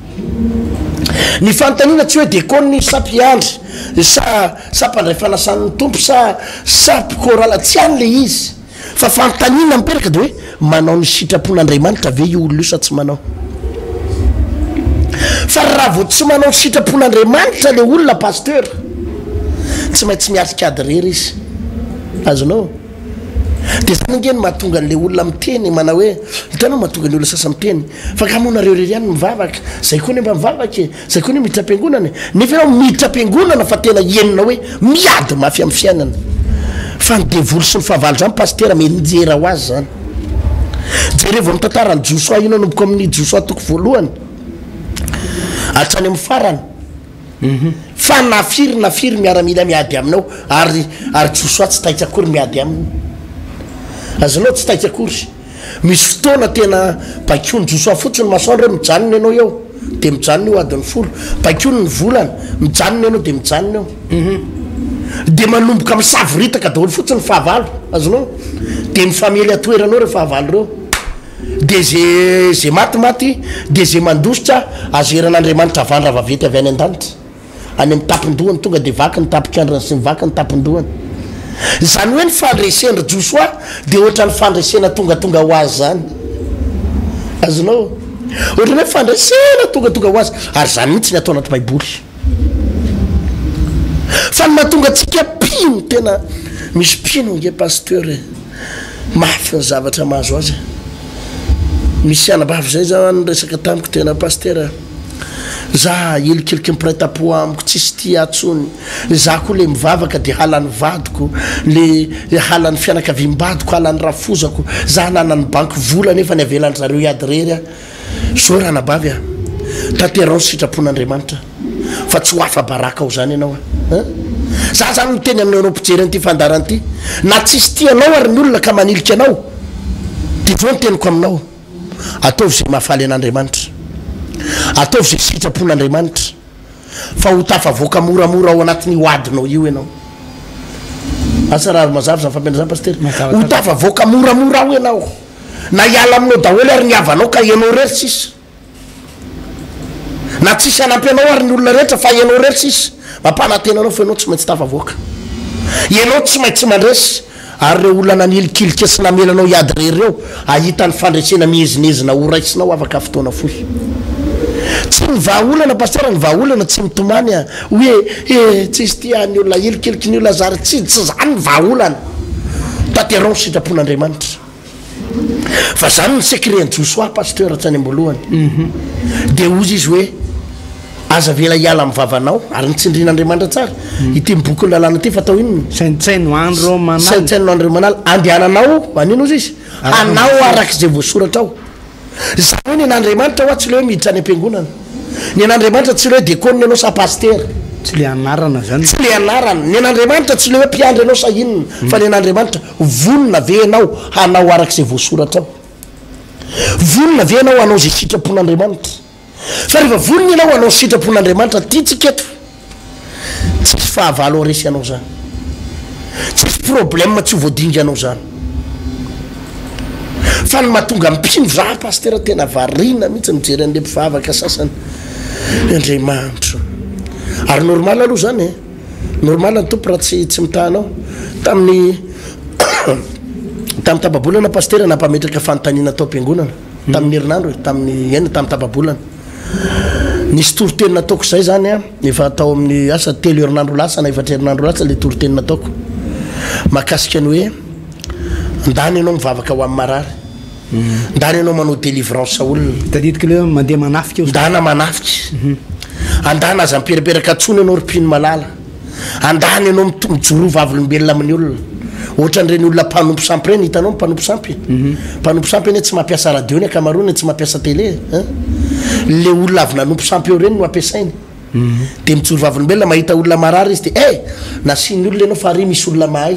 Ny fanontaniana tsy hoe dekona izy sa mpiandry sa sa mpandray fanasan'ny Tompo sa sa mpikôrala, tsy any le izy. Fa fanontaniana mipetraka dia hoe manao ny sitrapon'Andriamanitra ve io olona io sa tsy manao. Fa raha vao tsy manao ny sitrapon'Andriamanitra le olona pasteur, tsy maintsy miatrika ady irery izy. Azonao? Dia zany ange no mahatonga an'le olona miteny manao hoe, hitanao mahatonga ny olona sasany miteny fa nga moa nareo irery ihany no mivavaka, zay koa anie mba mivavaka e, zay koa anie miditra am-piangonana e, nefa ianao miditra am-piangonana fa tena henonao hoe miady mafy amin'ny fiainana, fa ny devoly sy ny fahavalo zany pasitera mianjera ho azy zany. Jerevo amin'ny tantaran'i Josoa io nanomboka amin'ny Josoa toko voalohany hatrany amin'ny farany. Fa na firy na firy miaramila miady aminao, ary, ary Josoa tsy taitra akory miady aminy. Azonao, tsy taitra akory. Misy fotoana tena baikoin'i Josoa fotsiny ny masoandro hoe mijanona ianao eo, dia mijanona io adiny folo. Baikoiny ny volana, mijanona ianao dia mijanona eo. Dia manomboka misavoritaka daholo fotsiny ny fahavalo. Azonao? Dia mifamely an-toerana eo ireo fahavalo ireo. Dia ze ze maty maty, dia ze mandositra azeran'Andriamanitra havandra vaventy avy any an-danitra, any amin'ny tampon-dohany, tonga dia vaky ny tampon-kandrina sy ny vaky ny tampon-dohany. Izany hoe ny fandresen-dry Josoa dia ohatran'ny fandresena tongatonga ho azy izany. Azonao? Ohatran'ny hoe fandresena tongatonga ho azy. Ary izany mihitsy ny atao anaty Baiboly. Fa ny mahatonga antsika mpino tena misy mpino ange pasteur e. Mafy ny zavatra mahazo azy e. Misy anabavy izay zao any niresaka tamiko tena pasteur a. Za hilikiliky ny mpiray tampo amiko tsisy tia ahy tsony. Za koa le mivavaka de halan'ny vadiko, le halan'ny fianakaviam-badiko, halan'ny rafozako, za ananan'ny banky vola nefa ny avelan-dry zareo hiady irery aho. Zao ranabavy a, tanteraho ny sitrapon'Andriamanitra fa tsy ho afa-baraka ao zany ianao a. Hein? Za zany miteny aminao ianao mpijery an'ity fandaharana ity, na tsisy tia anao ary ny olona ka manilika anao, dia zao ny teniko aminao, ataovy izay mahafaly an'Andriamanitra, ataovy izay sitrapon'Andriamanitra. Fa ho tafavoaka moramora ao anatin'io adinao io ianao. Asa raha mazava izany fampianarana izany Pasitera. Mazava Ho tsara. tafavoaka moramora ao ianao. Na hiala aminao daholo ary ny havanao ka ianao irery sisa. Na tsisy hanampy anao ary ny olona rehetra fa ianao irery sisa. Mampanantena anao fa ianao tsy maintsy tafavoaka. Ianao tsy maintsy mandresy. Ary ireo olona nanilikilika sy namela anao hiady irery ireo, hahita ny fandresena miezinezina ho raisinao afaka fotoana fohy. Tsy ny vahaolana Pasteur, ny vahaolana tsy mitomany a, hoe eh tsisy tia ahy ny olona, ahilikiliky ny olona zary, tsy tsy zany ny vahaolana. Tanteraho ny sitrapon'Andriamanitra. Fa zany ny secret an'i Josoa Pasteur hatrany am-boalohany. Dia hozy izy hoe aza avela hiala amin'ny vavanao, ary nitsindrin'Andriamanitra tsara ity bokin'ny lalàna ity fa atao inona? Saintsaino andro aman'alina. Saintsaino andro aman'alina. Andehananao, manino hozy izy? Hanao araka izay voasoratra ao. Izany hoe ny an'Andriamanitra hoa tsy ilay hoe miditra any am-piangonana. Ny an'Andriamanitra tsy ilay hoe dekônina ianao sa pasitera. Tsy ilay anarana izany. Tsy ilay anarana. Ny an'Andriamanitra tsy ilay hoe mpiandry ianao sa inona. Fa ny an'Andriamanitra, vonona ve ianao hanao araka izay voasoratra ao? Vonona ve ianao hanao izay sitrapon'Andriamanitra? Fa rehefa vonona ianao hanao sitrapon'Andriamanitra, tiantsika eto, tsisy fahavalo haharesy anao izany. Tsisy problème tsy ho voadinganao izany. Fa ny mahatonga mpino za pasitera tena variana mihitsy mijery an'le mpivavaka sasany. Andriamanitro. Ary normal aloha izany e. Normal ny Tompo raha tsy tsy mitaha anao. Tamin'ny tamin'ny tapa-bolana pasitera nampametraka fanontaniana tao am-piangonana. Tamin'ny herinandro e, tamin'ny eny tamin'ny tapa-bolana. Nisy toriteny nataoko izay izany an, efa tao amin'ny asa telo herinandro lasa na efatra herinandro lasa ilay toriteny nataoko. Mahakasika ny hoe ndana ianao mivavaka ho amin'ny marary. Ndana ianao manao délivrance olona. Tadidiko ilay hoe mandeha manafika. Ndana manafika. Andana aza miperaperaka intsony ianao ry mpino malala. Andana ianao mijoroa vavolombelona amin'ny olona. Ohatran'ireny olona mpanompo sampy ireny, hitanao ny mpanompo sampy? Mpanompo sampy anie tsy mampiasa radio ny ankamaroany, tsy mampiasa télé hein. Le olona avy nanompo sampy eo ireny no ampiasainy. Dia mijoro vavolombelona, mahita olona marary izy dia eh! Nasian'ny olona ianao fa ary misy olona mahay.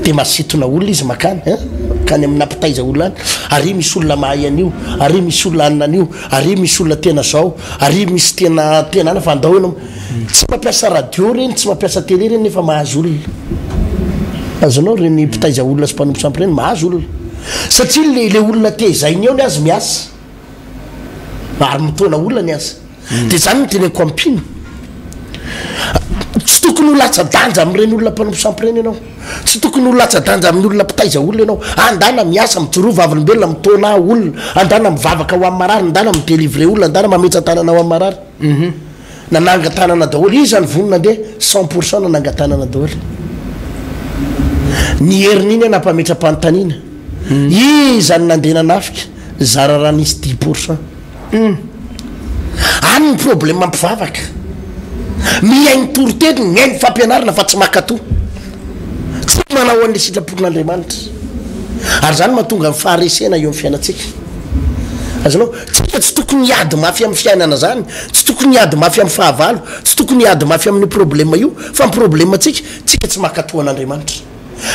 Dia masintona olona izy makany hein, makany amina mpitaiza olona any, ary misy olona mahay an'io, ary misy olona hanina an'io, ary misy olona tena zao, ary misy tena tena ana fa andao ianao. Tsy mampiasa radio reny, tsy mampiasa télé reny nefa mahazo olona. Azonao reny mpitaiza olona sy mpanompo sampy reny mahazo olona. Satria le le olona tezainy eo ny azy miasa. Ary mitaona olona ny azy. Dia zany no teneniko amin'ny mpino. Tsy tokony ho latsa-danja amin'ireny olona mpanompo sampy ireny ianao. Tsy tokony ho latsa-danja amin'ny olona mpitaiza olona ianao. Andana miasa, mijoroa vavolombelona, mitaona olona. Andana mivavaka ho amin'ny marary, andana mi-delivrer olona, andana mametsa-tanana ho amin'ny marary. Nananga-tanana daholo. Iza no vonona andeha? Cent pour cent nananga-tanana daholo. Ny herin'iny aho nampametra-panontaniana. Iza no nandeha nanafika? Zara raha nisy dix pour cent. Any ny problème mpivavaka. Mihaino toriteny, mihaino fampianarana fa tsy mankatò. Tsy manao an'ilay sitrapon'Andriamanitra. Ary izany mahatonga ny faharesena eo amin'ny fiainantsika. Azonao? Tsika tsy tokony hiady mafy amin'ny fiainana izany, tsy tokony hiady mafy amin'ny fahavalo, tsy tokony hiady mafy amin'io problème io, fa ny problème tsika, tsika tsy mankatò an'Andriamanitra.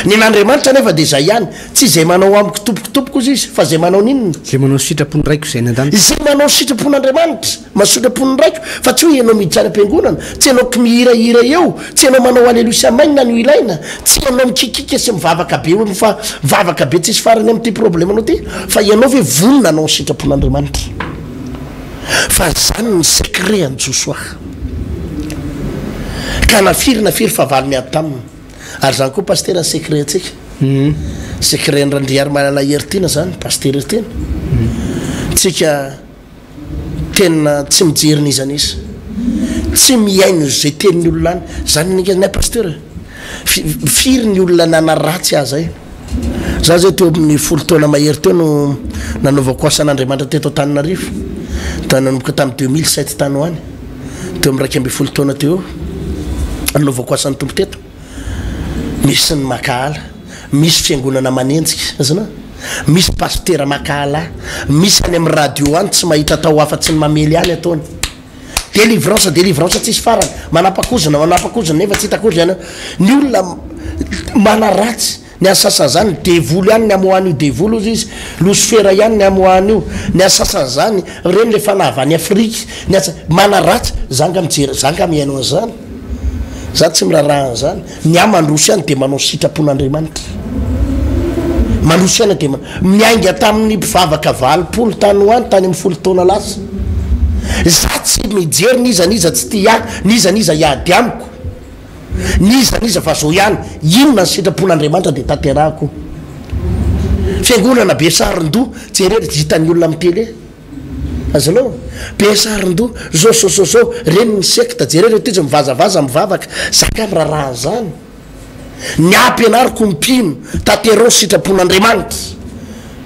Ny an'Andriamanitra anefa dia izay ihany, tsy izay manao amiko tompoko tompoko hozy izy, fa izay manao ny inona? Izay manao ny sitrapon'ny Raiko izay any an-danitra. Izay manao ny sitrapon'Andriamanitra, manao sitrapon'ny Raiko, fa tsy hoe ianao miditra any am-piangonana, tsy ianao mihirahira eo, tsy ianao manao aleloia sy amen no ilaina, tsy ianao mikikika sy mivavaka be eo fa mivavaka be tsisy farany amin'ity problème-nao ity, fa ianao ve vonona hanao ny sitrapon'Andriamanitra? Fa izany ny secret an'i Josoa. Ka na firy na firy fahavalo niady taminy. Ary zany koa pasitera ny secret antsika. Secret an'i Randriarimalala Heritiana zany, pasitera Heritiana. Tsika. Tena tsy mijery n'iza n'iza. Tsy mihaino izay tenin'ny olona any. Zany ny anay pasteur e. Firy ny olona nanaratsy ahy zay. Za zay teo amin'ny folo taona mahery teo no nanaovako asan'Andriamanitra teto Antananarivo. Da nanomboka tamin'ny 2007 tany ho any. Teo amin'ny 11 taona teo eo nanaovako asan'ny Tompo teto. Misy ny mankahala, misy fiangonana manenjika, azonao? Misy pasitera mankahala, misy any amin'ny radio any tsy mahita atao afa-tsy ny mamely any ataony. Délivrance, délivrance tsisy farany, manapa-kozina, manapa-kozina nefa tsy hita akory izany. Ny olona manaratsy, ny an'ny sasany izany devoly ihany ny amoahany io devoly hozy izy, losifera ihany ny amoahany io, ny an'ny sasany izany ireny le fanahy avy any Afrika, ny an'ny sa-, manaratsy, za nga mijery, za nga mihaino an'izany? Za tsy miraharaha an'izany. Ny ahy mandroso ihany dia manao sitrapon'Andriamanitra. Mandroso ihany dia miainga tamin'ny mpivavaka 80 tany ho any tany amin'ny folo taona lasa. Za tsy mijery n'iza n'iza tsy tia ahy, n'iza n'iza hiady amiko, n'iza n'iza fa zao ihany, inona ny sitrapon'Andriamanitra dia tanterahako. Fiangonana be sarin-doha, jereo hitan'ny olona amin'ny télé. Azonao? Be sarin-doha, zao zao zao zao, reny ny sekta, jereo reto izy mivazavaza mivavaka, za nga miraharaha an'izany? Ny ahy ampianariko ny mpino, tanterao ny sitrapon'Andriamanitra,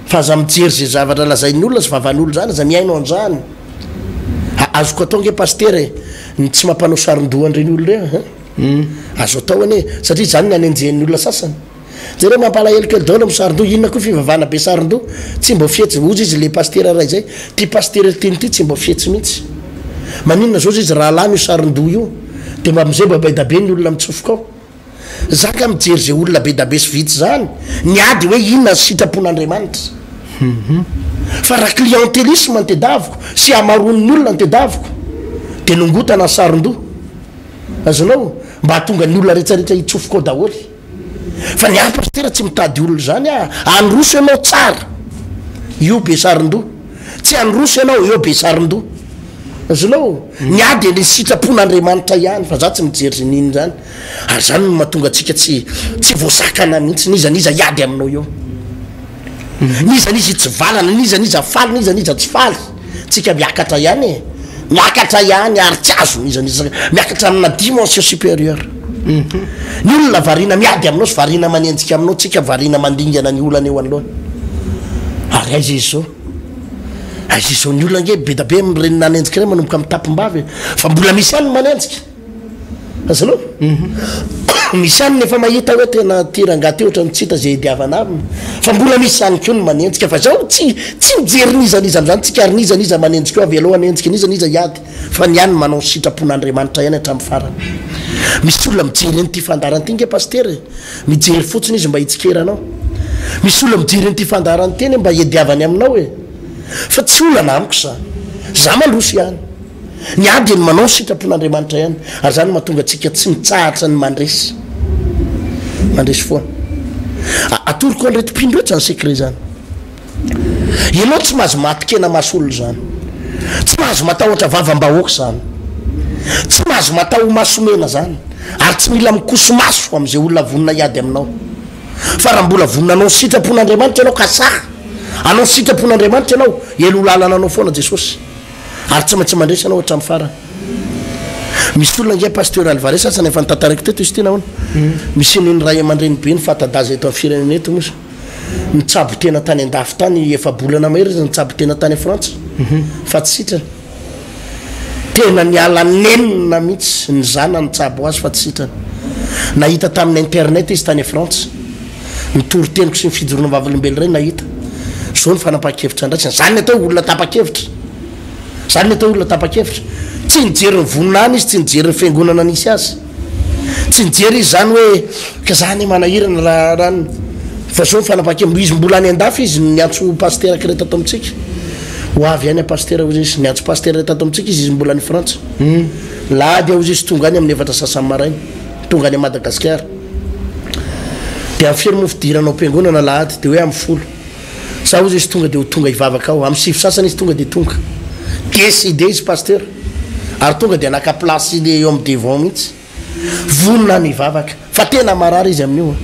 fa aza mijery ze zavatra lazain'ny olona sy vavan'olona zany, aza mihaino an'izany. Azoko atao nge pasitera e, ny tsy mampanao sarin-doha an'ireny olona ireny an, azo atao anie, satria izany ny anenjehan'ny olona sasany. Jereo mampalahelo kely daholo am sarindoha, inona koa fivavahana be sarindoha, tsy mba fihetsy, hozy izy le pastera ray zay, ty pastera teny ty tsy mba fihetsy mihitsy, maninona zao izy raha lany io sarindoha io de mba amizay mba bedabe ny olona mitsofoka ao, za nga mijery ze olona bedabe sy vitsy zany, ny ady hoe inona ny sitrapon'Andriamanitra, fa raha clientelisme no tedaviko sy hamaroan'ny olona no tedaviko de nongotana ny sarindoha, azonao, mba hahatonga ny olona retraretra hitsofoka ao daholo. Fa ny ahy pasitera tsy mitady olona izany ah, androso ianao tsara io be sarindoha, tsy androso ianao eo be sarindoha, azonao? Ny ahy dia le sitrapon'Andriamanitra ihany fa za tsy mijery zay nino zany, ary zany no mahatonga antsika tsy tsy voasakana mihitsy, n'iza n'iza hiady aminao eo, n'iza n'iza hitsivalana, n'iza n'iza faly, n'iza n'iza tsy faly. Tsika miakatra ihany e! Miakatra ihany ary tsy azo n'iza n'iza miakatra amina dimension supérieure. Ny olona variana miady aminao sy variana manenjika aminao, tsika variana mandingana ny olana eo anoloana. Ary aiza izy izao? Aiza izy izao? Ny olona ange be da be amin'ireny nanenjika ireny manomboka mitapim-bava e! Fa mbola misy ihany ny manenjika. Azonao? Misy ihany ny efa mahita hoe tena ty rangahy ty ohatran'ny tsy hita izay idiavana aminy. Fa mbola misy ihany koa ny manenjika fa zaho tsy tsy mijery n'iza n'iza amin'izany tsika ary n'iza n'iza manenjika eo avelao hanenjika n'iza n'iza hiady fa ny ahy ny manao ny sitrapon'Andriamanitra ihany hatramin'ny farany. Misy olona mijery an'ity fandaharana ity nge pasitera e! Mijery fotsiny izy mba hitsikera anao. Misy olona mijery an'ity fandaharana ity anie mba hiadiavany aminao e! Fa tsy olana amiko izany. Za mandroso ihany. Ny ahy dia ny manao ny sitrapon'Andriamanitra ihany, ary izany no mahatonga antsika tsy mitsahatra ny mandresy. Mandresy foana. Atoroko an'ireto mpino ireto izany secret izany. Ianao tsy mahazo maty-kena maso olona izany. Tsy mahazo matahotra vavam-bahoaka izany. Tsy mahazo mataho maso mena izany. Ary tsy mila mikoso-maso amin'izay olona vonona hiady aminao. Fa raha mbola vonona hanao ny sitrapon'Andriamanitra ianao ka sahy hanao ny sitrapon'Andriamanitra ianao, ela ho lalana anao foana Jesosy. Ary tsy maintsy mandresy ianao hatramin'ny farany. Misy olona ange Pasteur Alvarez sasany efa notantaraiko teto izy ity nahoana? Misy an'iny ray aman-dreny be ny fanta-daza eto amin'ny firenena eto moa nitsabo tena tany an-dafy tany efa-bolana mahery izy nitsabo tena tany Frantsa fa tsy sitrana. Tena niala nenina mihitsy ny zanany nitsabo azy fa tsy sitrana. Nahita tamin'ny internet izy tany Frantsa. Ny toriteniko sy ny fijoroana vavolombelona ireny nahita. Zao ny fanapahan-kevitra andraisany. Zany ny atao hoe olona tapa-kevitra. Zany ny atao hoe olona tapa-kevitra. Tsy nijery ny voninahiny izy, tsy nijery ny fiangonana nisy azy. Tsy nijery izy zany hoe ka za anie manahirana raha raha ny fa zao ny fanapahan-kevitra. Izy mbola any an-dafy izy no niantso pasitera ankiray tato amintsika. Ho avy any pasitera hozy izy. Niantso pasitera iray tato amintsika izy, izy mbola any Frantsa. Lahady aho hozy izy tonga any amin'ny efatra sasany maraina. Tonga any Madagasikara. Dia amin'ny firy moa fidirana ao am-piangonana alahady? Dia hoe amin'ny folo. Za hozy izy tonga dia ho tonga hivavaka ao. Amin'ny sivy sasany izy tonga dia tonga. Décidé izy pasteur. Ary tonga dia naka place le eo amin'ny devant mihitsy. Vonona ny hivavaka. Fa tena marary izy amin'io an.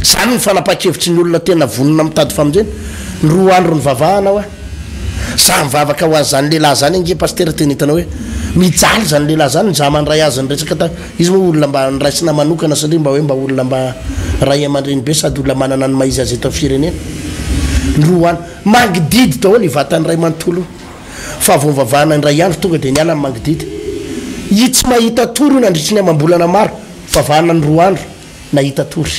Zany ny fanapahan-kevitry ny olona tena vonona mitady famonjena. Ny roa andro nivavahana hoa. Za mivavaka ho azy zany lehilahy zany ange Pasitera tena hitanao hoe mijaly zany lehilahy zany, za mandray azy niresaka ta, izy moa olona mba noraisina manokana satria mba hoe mba olona mba ray aman-dreny be sady olona manana ny maha izy azy eto amin'ny firenena. Ny roa andro, mangididy daholo io vatany iray manontolo io. Fa vao nivavahana indray andro tonga dia niala ny mangididy. Io tsy mahita tory io nandritry ny amam-bolana maro, vavahana ny roa andro. Nahita tory.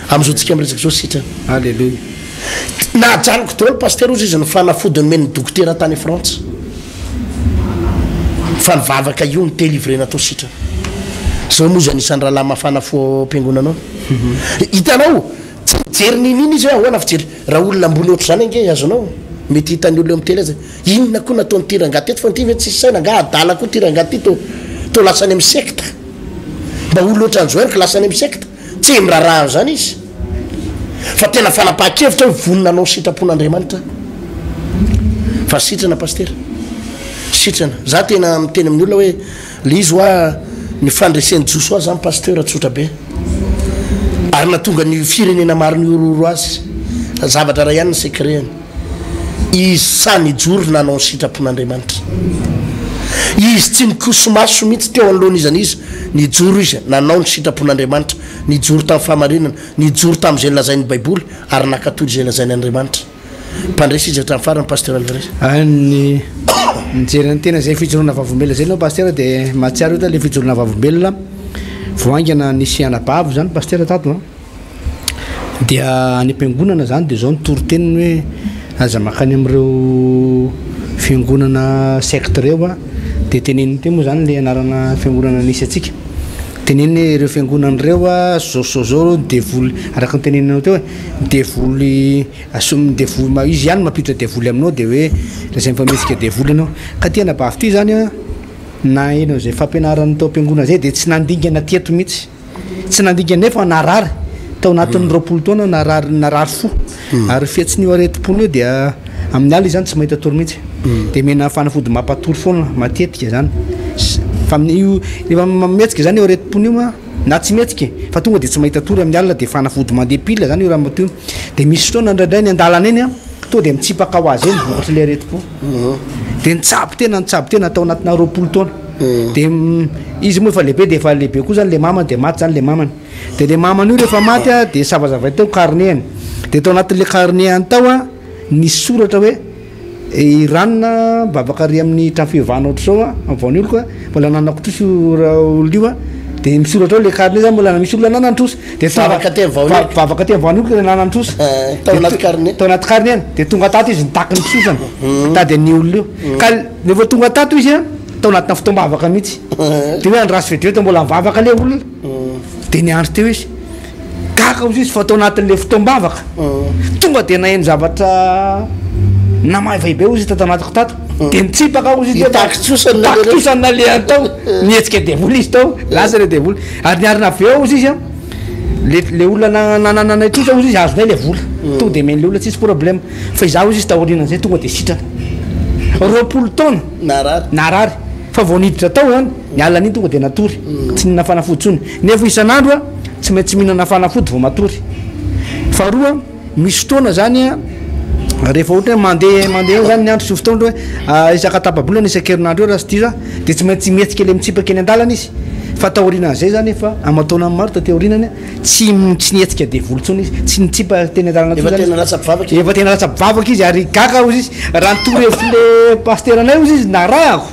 Amizao tsika miresaka zao sitrana. Alléluia. Najanoko daholo Pasitera ozy izy ny fanafody nomen'ny dokotera tany Frantsa. Fa ny vavaka io ny délivrer natao sitrana. Zao moa izy anisan'ny rahalahy mafana fo ao am-piangonana ao. Hitanao, tsy mijery n'inon'inona izy hoe ahoana fijery. Raha olona ambony ohatr'izany ange azonao, mety hitan'ny olona eo amin'ny télé aza. Inona koa nataon'ity rangahy teto fa ity ve tsisy saina angaha adala koa ity rangahy ity to to lasa any amin'ny secte. Mba olona ohatran'i Joel ka lasa any amin'ny secte. Tsy miraharaha an'izany izy. Fa tena fanapahan-kevitra hoe vonona hanao ny sitrapon'Andriamanitra aho. Fa sitrana Pasitera. Sitrana. Za tena miteny amin'ny olona hoe le izy hoa ny fandresen'i Josoa zany Pasteur tsotra be. Ary nahatonga ny firenena maro nihorohoro azy. Zavatra iray ihany ny secret-ny. Izy sahy nijoro nanao ny sitrapon'Andriamanitra. Izy tsy nikoso-maso mihitsy teo anoloan'iza n'iza. Nijoro izy nanao ny sitrapon'Andriamanitra, nijoro tamin'ny fahamarinana, nijoro tamin'izay nolazain'ny Baiboly ary nankatò izay lazain'Andriamanitra. Mpandresy izy hatramin'ny farany, Pasteur Alvarez. Ny mijery ny tena izay fijoroana vavolombelona izay aloha Pasteur dia mahatsiaro hoe ilay fijoroana vavolombelona vao haingana nisy anabavy izany Pasteur tato an. Dia any am-piangonana zany dia zao ny toriteniny hoe aza mankany amin'ireo fiangonana secte ireo a, dia teneniny teo moa zany le anarana fiangonana nisy antsika, teneniny hoe ireo fiangonana ireo a zao sy zao zao reo ny devoly araka ny teneninao teo e, ny devoly aso- ny devoly ma- izy ihany mampiditra devoly aminao dia hoe lazainy fa mihetsika devoly ianao, ka ty anabavy ty zany a naheno an'izay fampianaran'ny tao am-piangonana zay dia tsy nandingana teto mihitsy. Tsy nandinga nefa narary tao anatin'ny 20 taona narary narary fo. Ary fihetsin'io aretim-pony io dia amin'ny alina izy zany tsy mahita tory mihitsy. Dia omena fanafody mampatory foana matetika zany. Fa amin'io rehefa mihetsika zany io aretim-pony io an, na tsy mihetsika e, fa tonga dia tsy mahita tory amin'ny alina dia fanafody mandeha pile zany io ramatoa io. Dia misy fotoana indraindray ny an-dalana eny an, tonga dia mitsipaka ho azy eny vokatr'ilay aretim-po. Dia nitsabo tena nitsabo tena tao anatina 20 taona. Dia izy moa efa lehibe dia efa lehibe koa zany le mamany dia maty zany le mamany. Dia le mamany io rehefa maty a dia savazavainy tao carnet-ny. Dia tao anatin'le carnet-ny tao a nisy soratra hoe i ranona mivavaka ary amin'ny trano fivavahana ohatr'izao a, amin'ny vaonioloko a, mbola ananako trosa io olona io a, dia misoratra ao le carnet zany mbola misy olona ananan-trosa. Dia tonga Vavaka teny vaonioloko. Vavaka teny vaonioloko le ananan-trosa. Eh, tao anaty carnet. Tao anaty carnet-ny. Dia tonga tato izy nitaky ny trosany, nitady an'io olona io. Ka rehefa tonga tato izy a, tao anatina fotoam-bavaka mihitsy. Dia hoe andraso vetivety mbola mivavaka ilay olona. Dia niandry teo izy. Gaga hozy izy fa tao anatin'ilay fotoam-bavaka. Tonga dia naheno zavatra namaivay be hozy tato anatiko tato. Dia nitsipaka hozy izy. Nitaky trosa ny nalehany. Nitaky trosa ny nalehany tao. Nihetsika devoly izy tao. Lasa ilay devoly. Ary niarina avy eo hozy izy an. Le le olona nanananay trosa hozy izy azonay ilay vola. Tonga dia omen'ilay olona tsisy problème. Fa izaho hozy izy taorianan'izay tonga dia sitrana. 20 taona. Narary. Narary. Fa vao niditra tao zany, ny alina an'iny tonga dia natory. Tsy nihinana fanafody intsony. Nefa isan'andro a, tsy maintsy mihinana fanafody vao matory. Faharoa, misy fotoana zany a, rehefa ohatra hoe mandeha mandeha eo zany ny andro sy fotoana ohatra hoe isaka tapa-bolana isan-kerinandro eo raha tsy diso aho, dia tsy maintsy mihetsika ilay mitsipaka eny an-dalana izy. Fa taorianan'izay zany efa aman-taonany maro taty aorianany, Tsy tsy nihetsika devoly intsony izy, tsy nitsipa teny an-dalana intsony zany izy. Efa tena lasa mpivavaka izy. Efa tena lasa mpivavaka izy ary gaga hozy izy, raha ny torohevitr'le pasiteranay hozy izy narahako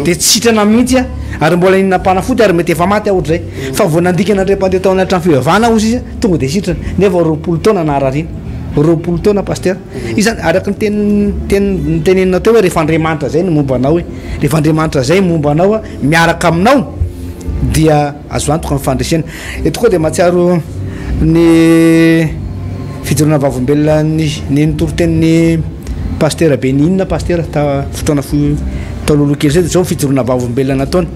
dia tsy sitrana mihitsy aho ary mbola nihinam-panafody ary mety efa maty aho ohatr'izay. Fa vao nandikana indray mpandeha tao anaty trano fivavahana hozy izy tonga dia sitrana nefa 20 taona naharariana. 20 taona pasitera. Izy zany araka ny teny teny noteneninao teo hoe rehefa Andriamanitra zay no momba anao e, rehefa Andriamanitra zay momba anao miaraka aminao dia Azo antoka ny fandresena. Eto koa dia mahatsiaro ny fijoroana vavolombelona ny ny nitoritenin'ny Pasitera Benny Hinn Pasitera ta fotoana fohy tao aloha kely izay dia izao ny fijoroana vavolombelona nataony.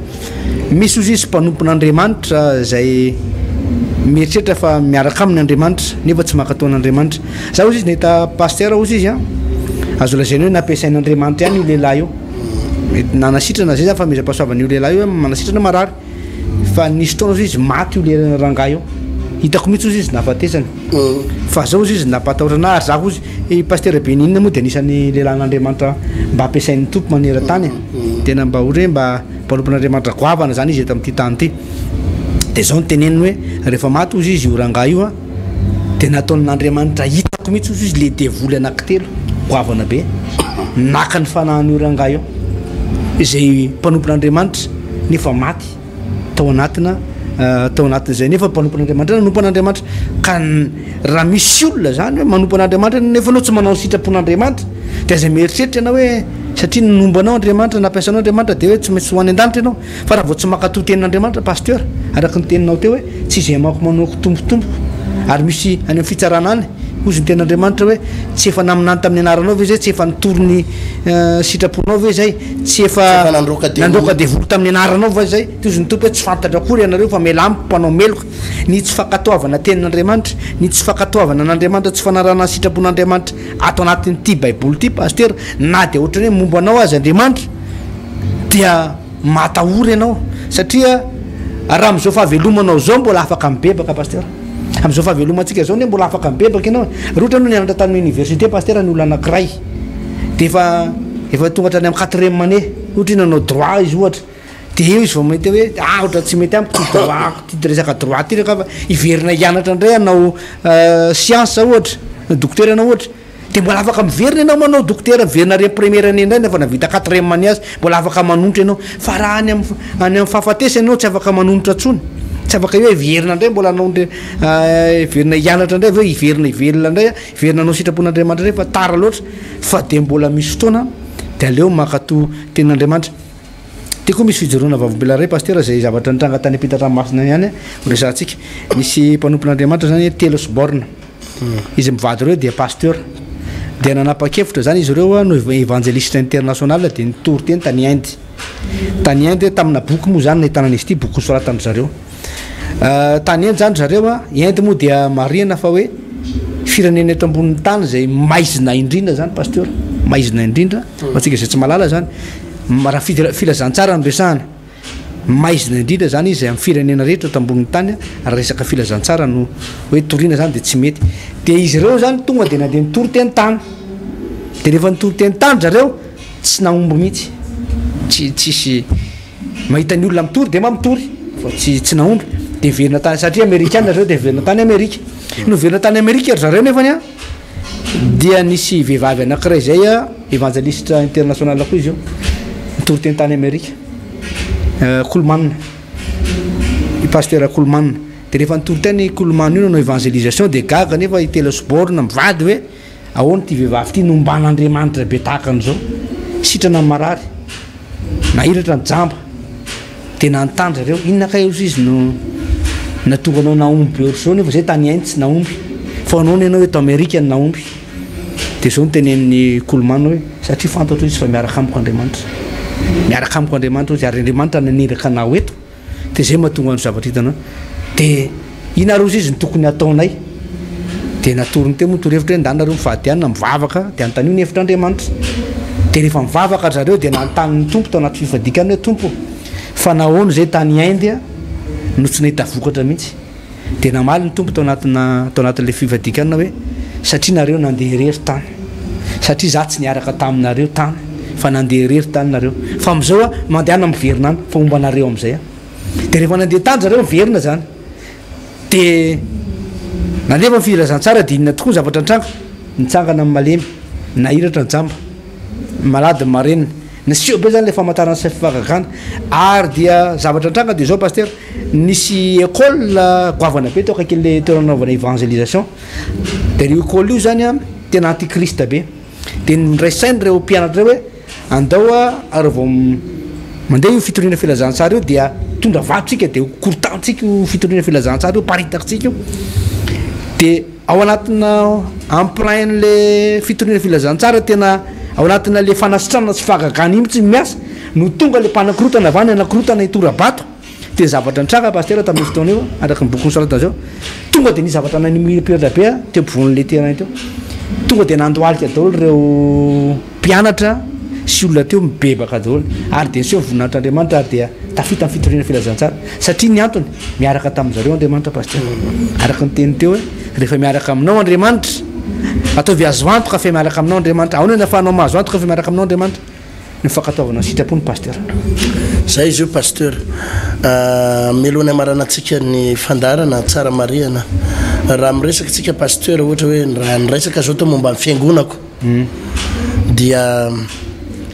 Misy ozy izy mpanompon'Andriamanitra izay mieritreritra fa miaraka aminy Andriamanitra nefa tsy mankatò an'Andriamanitra. Za ozy izy nahita Pasitera ozy izy an, azo lazaina hoe nampiasain'Andriamanitra ihany io lehilahy io. Mety nanasitrana zay zany fanomezam-pahasoavana io lehilahy io hoe manasitrana marary. Fa nisy fotoana ozy izy maty io le rangahy io. Hitako mihitsy ozy izy nahafatesany. Fa zao ozy izy nampatahotra anah ary za ozy i Pasitera Benine moa dia anisan'ny lehilahin'Andriamanitra mba ampiasain'ny Tompo maneran-tany e. Tena mba ohatra hoe mba mpanompon'Andriamanitra goavana zany izy eto amin'ity tany ity. Dia zao no teneniny hoe rehefa maty ozy izy io rangahy io a, dia nataon'Andriamanitra hitako mihitsy ozy izy le devoly anankitelo goavana be naka ny fanahin'io rangahy io izay mpanompon'Andriamanitra nefa maty. tao anatina tao anatin'izay nefa mpanompon'Andriamanitra nanompo an'Andriamanitra ka raha misy olona zany hoe manompo an'Andriamanitra nefa anao tsy manao ny sitrapon'Andriamanitra dia aza mieritreritra ianao hoe satria nomba anao Andriamanitra nampiasa anao Andriamanitra dia hoe tsy maintsy ho any an-danitra ianao fa raha vao tsy mankatò tenin'Andriamanitra pasteur araka ny teninao teo hoe tsy izay manko manoako tompo tompoko ary misy any amin'ny fitsarana any hozy ny tenin'Andriamanitra hoe tsy efa naminany tamin'ny anaranao ve zay tsy efa nitory ny sitraponao ve zay Tsy efa nandroaka devoly tamin'ny anaranao va izay? Tohizo ny Tompo hoe, Tsy fantatro akory ianareo fa mialà amiko mpanao meloka. Ny tsy fankatoavana tenin'Andriamanitra, ny tsy fankatoavana an'Andriamanitra, tsy fanarahana ny sitrapon'Andriamanitra ato anatin'ity Baiboly ity, Pasitera, na dia ohatran'ny hoe momba anao aza Andriamanitra, dia matahora ianao, satria raha amin'izao fahavelomanao izao mbola afaka mibebaka, Pasitera. Amin'izao fahavelomantsika izao anie mbola afaka mibebaka ianao e. Raha ohatra ianao nianatra tany amin'ny université, Pasitera, ny olona anankiray, Dia efa efa tonga hatrany amin'ny quatrième année, ohatra hoe nanao droit izy ohatra, dia eo izy vao mahita hoe ah ohatran'ny tsy mety amiko ity droit ity resaka droit ity angamba, hiverina hianatra indray hanao science ohatra, dokotera ianao ohatra, dia mbola afaka miverina ianao manao dokotera, miverina ary amin'ny première année indray na efa nahavita quatrième année aza, mbola afaka manonitra ianao, fa raha any amin'ny any amin'ny fahafatesana ianao tsy afaka manonitra intsony, tsy afaka hoe hiverina indray mbola hanao hiverina hianatra indray avy eo hiverina hivelona indray. Hiverina hanao sitrapon'Andriamanitra indray fa tara loatra fa dia mbola misy fotoana dia aleo mankato tenin'Andriamanitra. Ty koa misy fijoroana vavolombelona iray Pasitera izay zavatra nitranga tany ampitan-dranomasina ihany ho resahantsika. Nisy mpanompon'Andriamanitra izany Telos Born. Izy mivady ireo dia pasteur. Dia nanapa-kevitra izany izy ireo no evangeliste international dia nitory teny tany Inde. Tany Inde tamina boky moa izany nahitana an'izy ity boky nosoratan-dry zareo. Tany Inde zany ry zareo a, Inde moa dia marihana fa hoe firenena eto ambonin'ny tany izay maizina indrindra zany pasteur, maizina indrindra, ho antsika izay tsy mahalala zany, raha filazantsara no resahana, maizina indrindra zany izy amin'ny firenena rehetra eto ambonin'ny tany, raha resaka filazantsara no hoe toriana zany dia tsy mety. Dia izy ireo zany tonga dia nandeha nitory teny tany, dia rehefa nitory teny tany zareo tsy nahomby mihitsy, tsy tsisy. Mahita ny olona mitory dia mba mitory fa tsy tsy nahomby dia niverina tany satria amerikana zareo dia niverina tany Amerika. Noverina tany Amerika ry zareo nefany a dia nisy vehivavy anankiray izay a evangeliste international koa izy io nitory teny tany Amerika Coleman, i pasteur Coleman. Dia rehefa nitory teny i Coleman io nanao evangelisation dia gaga nefa i Taylor Osborne mivady hoe Ahoana ity vehivavy ity no omban'Andriamanitra be tahaka an'izao? Sitrana ny marary, nahiratra ny jamba, dia nanontany zareo, inona kay ozy izy no nahatonga anao nahomby be ohatr'izao nefa zay tany Inde tsy nahomby, fa nahoana ianao eto Amerika no nahomby? Dia izao no tenenin'i Coleman hoe, satria fantatro izy fa miaraka amiko Andriamanitra. Miaraka amiko Andriamanitra ozy, ary Andriamanitra naniraka anao eto. Dia izay mahatonga ny zavatra hitanao. Dia inona ary ozy izy no tokony hataonay? Dia natorony teo moa torohevitra hoe ndana nareo mivady ihany na mivavaka dia anontanio ny hevitr'Andriamanitra. Dia rehefa mivavaka ry zareo dia nanontany ny Tompo tao anaty fifadian-kanina hoe Tompo fa nahoana izay tany Inde no tsy nahita vokatra mihitsy? Dia namaly ny Tompo tao anatina tao anatin'ilay fivadikan hoe, Satria nareo nandeha irery tany. Satria izaho tsy niaraka taminareo tany, fa nandeha irery tany nareo. Fa amin'izao aho, mandehana miverina any, fa homba anareo amin'izay aho. Dia rehefa nandeha tany zareo, niverina izany. Dia nalefa ny filazantsara, dia inona tokoa ny zavatra nitranga? Nitsangana ny malemy, nahiratra ny jamba, malady ny marenina. Niseho be izany ilay famantarana sy fahagagana. Ary dia zavatra nitranga dia izao Pasitera, Nisy école goavana be teo akaikin'ilay toerana nanaovana évangélisation. Dia io école io zany an, tena antichrist be. Dia niray saina ireo mpianatra ireo hoe andao a raha vao mandeha io fitoriana filazantsara io dia hitondra vato tsika dia ho korotantsika io fitoriana filazantsara io, paritakintsika io. Dia ao anatina emprunt-n'le fitoriana filazantsara tena ao anatina le fanasitranana sy fahagagana iny mihitsy no miasa no tonga le mpanakorotana avy any hanakorotana hitora-bato. Dia zavatra nitranga Pasitera tamin'io fotoana io, araka ny boky nosoratana izao, tonga dia nisy zavatra nanimirapiratra be teo ampovoan'ilay terrain teo. Tonga dia nandohalika daholo ireo mpianatra sy olona teo mibebaka daholo. Ary dia niseho ny voninahitr'Andriamanitra ary dia tafita ny fitoriana filazantsara. Satria ny antony, miaraka tamin-dry zareo Andriamanitra Pasitera. Araka ny teny teo hoe, Rehefa miaraka aminao Andriamanitra, ataovy azo antoka fa miaraka aminao Andriamanitra. Ahoana ny ahafahanao mahazo antoka fa miaraka aminao Andriamanitra? Ny fankatoavana ny sitrapony Pasteur. Zay izy io Pasteur. Mialoha ny hamaranantsika ny fandaharana, tsara marihana raha miresaka tsika Pasteur ohatra hoe raha niresaka zao teo momba ny fiangonako dia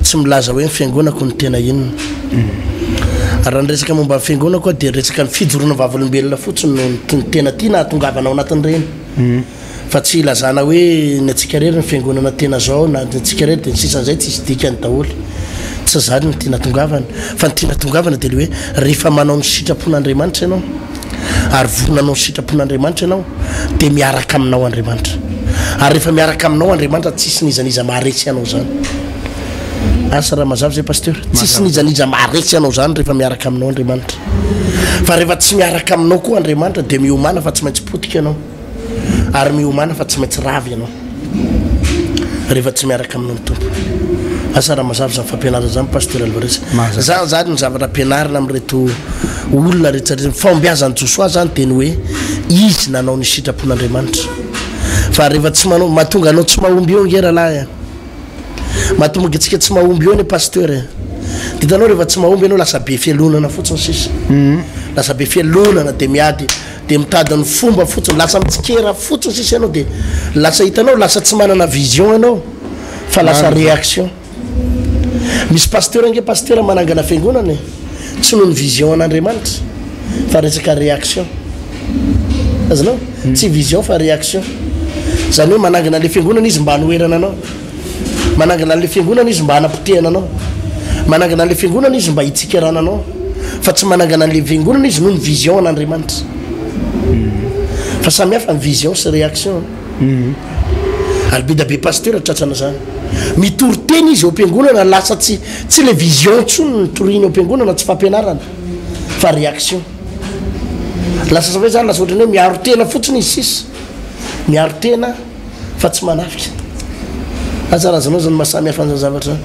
tsy milaza hoe ny fiangonako no tena inona. Raha niresaka momba ny fiangonako aho dia resaka ny fijoroana vavolombelona fotsiny no tena tiana hahatongavana ao anatin'ireny. Fa tsy ilazana hoe ny antsika irery ny fiangonana tena zao na ny antsika irery dia ny sisa an'izay tsisy dikany daholo. Tsy izany no tiana atongavana. Fa ny tiana atongavana dia ilay hoe rehefa manao ny sitrapon'Andriamanitra ianao ary vonona hanao ny sitrapon'Andriamanitra ianao dia miaraka aminao Andriamanitra. Ary rehefa miaraka aminao Andriamanitra tsisy n'iza n'iza maharesy anao izany. Asa raha mazava izay Pasteur. Tsisy n'iza n'iza maharesy anao izany rehefa miaraka aminao Andriamanitra. Fa rehefa tsy miaraka aminao koa Andriamanitra dia miomàna fa tsy maintsy potika ianao. Ary miomàna fa tsy maintsy rava ianao rehefa tsy miaraka aminao ny Tompo. Asa raha mazava izany fampianarana izany Pasteur Alvarez. Zany zany ny zavatra ampianarina amin'ireto olona rehetra rehetra. Ny fahombiazan'i Josoa zany dia ny hoe izy nanao ny sitrapon'Andriamanitra. Fa rehefa tsy manao, mahatonga anao tsy mahomby eo ange rahalahy a. Mahatonga antsika tsy mahomby eo anie Pasteur e. Dia hitanao rehefa tsy mahomby ianao lasa be fialonana fotsiny sisa. Lasa be fialonana dia miady. Dia mitady ny fomba fotsiny, lasa mitsikera fotsiny sisa ianao dia lasa hitanao lasa tsy manana vision ianao fa lasa réaction. Misy pasteur ange pasteur manangana fiangonana e, tsy noho ny vision an'Andriamanitra fa resaka réaction. Azonao? Tsy vision fa réaction. Izany hoe manangana ilay fiangonana izy mba hanoherana anao. Manangana an'ilay fiangonana izy mba hanapotehana anao. Manangana an'ilay fiangonana izy mba hitsikerana anao. Fa tsy manangana an'ilay fiangonana izy noho ny vision an'Andriamanitra. Fa samy hafa ny vision sy réaction. Ary be da be pasteur tratran'izany. Mitory teny izy eo am-piangonana lasa tsy tsy ilay vision intsony no toriany eo am-piangonana, tsy fampianarana fa réaction. Lasa sa hoe zany lasa ohatran'ny hoe miaro tena fotsiny izy sisa. Miaro tena. fa tsy manafika. Aza razanao zany maha samy hafa an'izany zavatra zany.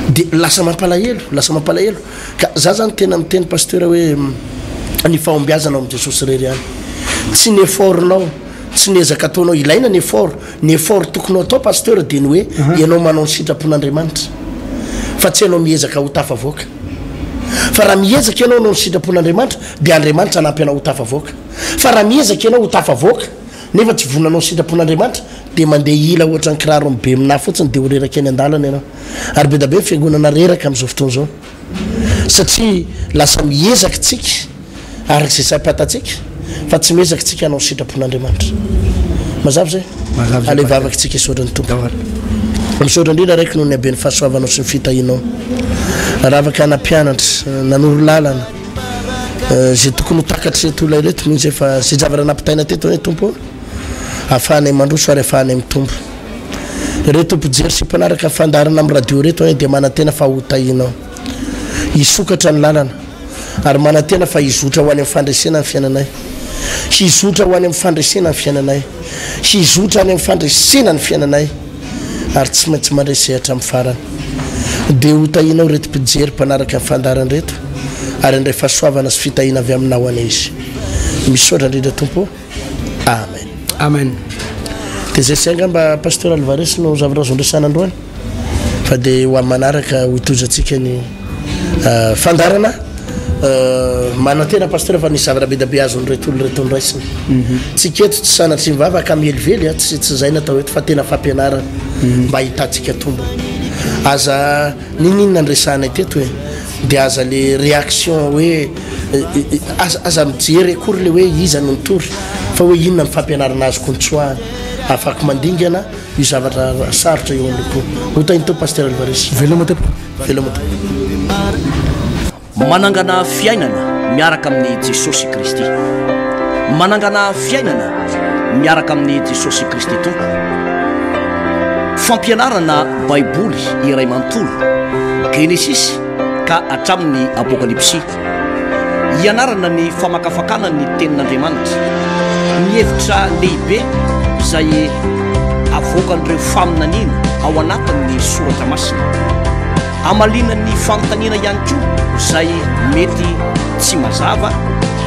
De lasa mampalahelo, lasa mampalahelo. Ka za zany tena miteny pasteur hoe ny fahombiazana ao amin'i Jesosy irery ihany. Tsy ny effort-nao, tsy ny ezaka ataonao, ilaina ny effort, ny effort tokony ho atao pasteur dia ny hoe ianao manao ny sitrapon'Andriamanitra. Fa tsy ianao miezaka ho tafavoaka. Fa raha miezaka ianao hanao ny sitrapon'Andriamanitra dia Andriamanitra hanampy anao ho tafavoaka. Fa raha miezaka ianao ho tafavoaka Nefa tsy vonona hanao ny sitrapon'Andriamanitra dia mandeha hila ohatran'ny kiraro amin'ny beminahy fotsiny dia ho reraka eny an-dalana ianao. Ary be dia be ny fiangonana reraka amin'izao fotoana izao satria lasa miezaka tsika araka izay saim-pantatsika fa tsy miezaka tsika hanao ny sitrapon'Andriamanitra. Mazava izay? Mazava izay, Aleo Pasteur. hivavaka tsika hisaotra ny Tompo. Misaotra indrindra Raiko noho ny haben'ny fahasoavanao sy ny fitahianao. Raha afaka nampianatra, nanoro lalana, Izay tokony ho takatr'ireto olona ireto mihitsy efa izay zavatra nampitaina teto anie Tompo ô, ahafahanay mandroso ary ahafahanay mitombo. Ireto mpijery sy mpanaraka ny fandaharana amin'ny radio ireto anie dia manantena fa ho tahianao. Hisokatra ny lalana ary manantena fa hizotra ho any amin'ny fandresena ny fiainanay. Hizotra ho any amin'ny fandresena ny fiainanay. Hizotra any amin'ny fandresena ny fiainanay. ary tsy maintsy mandresy hatramin'ny farany. Dia ho tahianao ireto mpijery mpanaraka ny fandaharana ireto ary handray fahasoavana sy fitahiana avy aminao anie izy. Misaotra indrindra Tompo ô. Amen. Amen. Dia izay sy angamba Pasteur Alvarez no zavatra azo andresana androany fa dia ho amin'ny manaraka ho tohizantsika ny fandaharana. Manantena Pasteur fa nisy zavatra be dia be azon'ireto olona ireto noraisina. Tsika eto tsy sanatria mivavaka mihelively a, tsy tsy izay natao eto fa tena fampianarana mba ahitantsika tombony. Aza n'inon'inona niresahanay teto e, dia aza le réaction hoe aza aza mijery akory le hoe iza no nitory fa hoe inona ny fampianarana azoko nitsoahana ahafahako mandingana io zavatra sarotra eo anoloako io. Ho tahin'ny Tompo Pasteur Alvarez. Veloma tompoko. Veloma tompoko. Manangana fiainana miaraka amin'i Jesosy Kristy. Manangana fiainana miaraka amin'i Jesosy Kristy Tompo. Fampianarana Baiboly iray manontolo, Genesisy ka hatramin'ny Apokalypsy. Hianarana ny famakafakana ny Tenin'Andriamanitra, ny hevitra lehibe izay avoakan'ireo faminaniana ao anatin'ny Soratra Masina. Hamaliana ny fanontaniana ihany koa izay mety tsy mazava.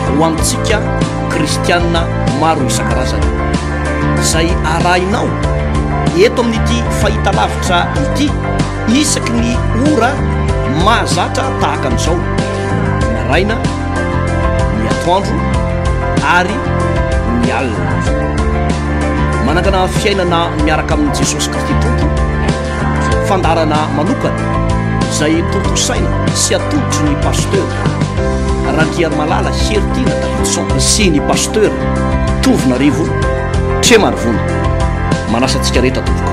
ho antsika kristiana maro isan-karazany izay arahinao eto amin'ity fahitalavitra ity isaky ny ora mahazatra tahaka an'izao, ny maraina, ny atoandro ary ny alina. Manangana fiainana miaraka amin'i Jesosy Kristy Tompo, fandaharana manokana izay tontosaina sy atolotry ny Pasteur Randriarimalala Heritiana Davidson sy ny Pasteur Tovonarivo Tremarivony. Manasa antsika rehetra tompoko.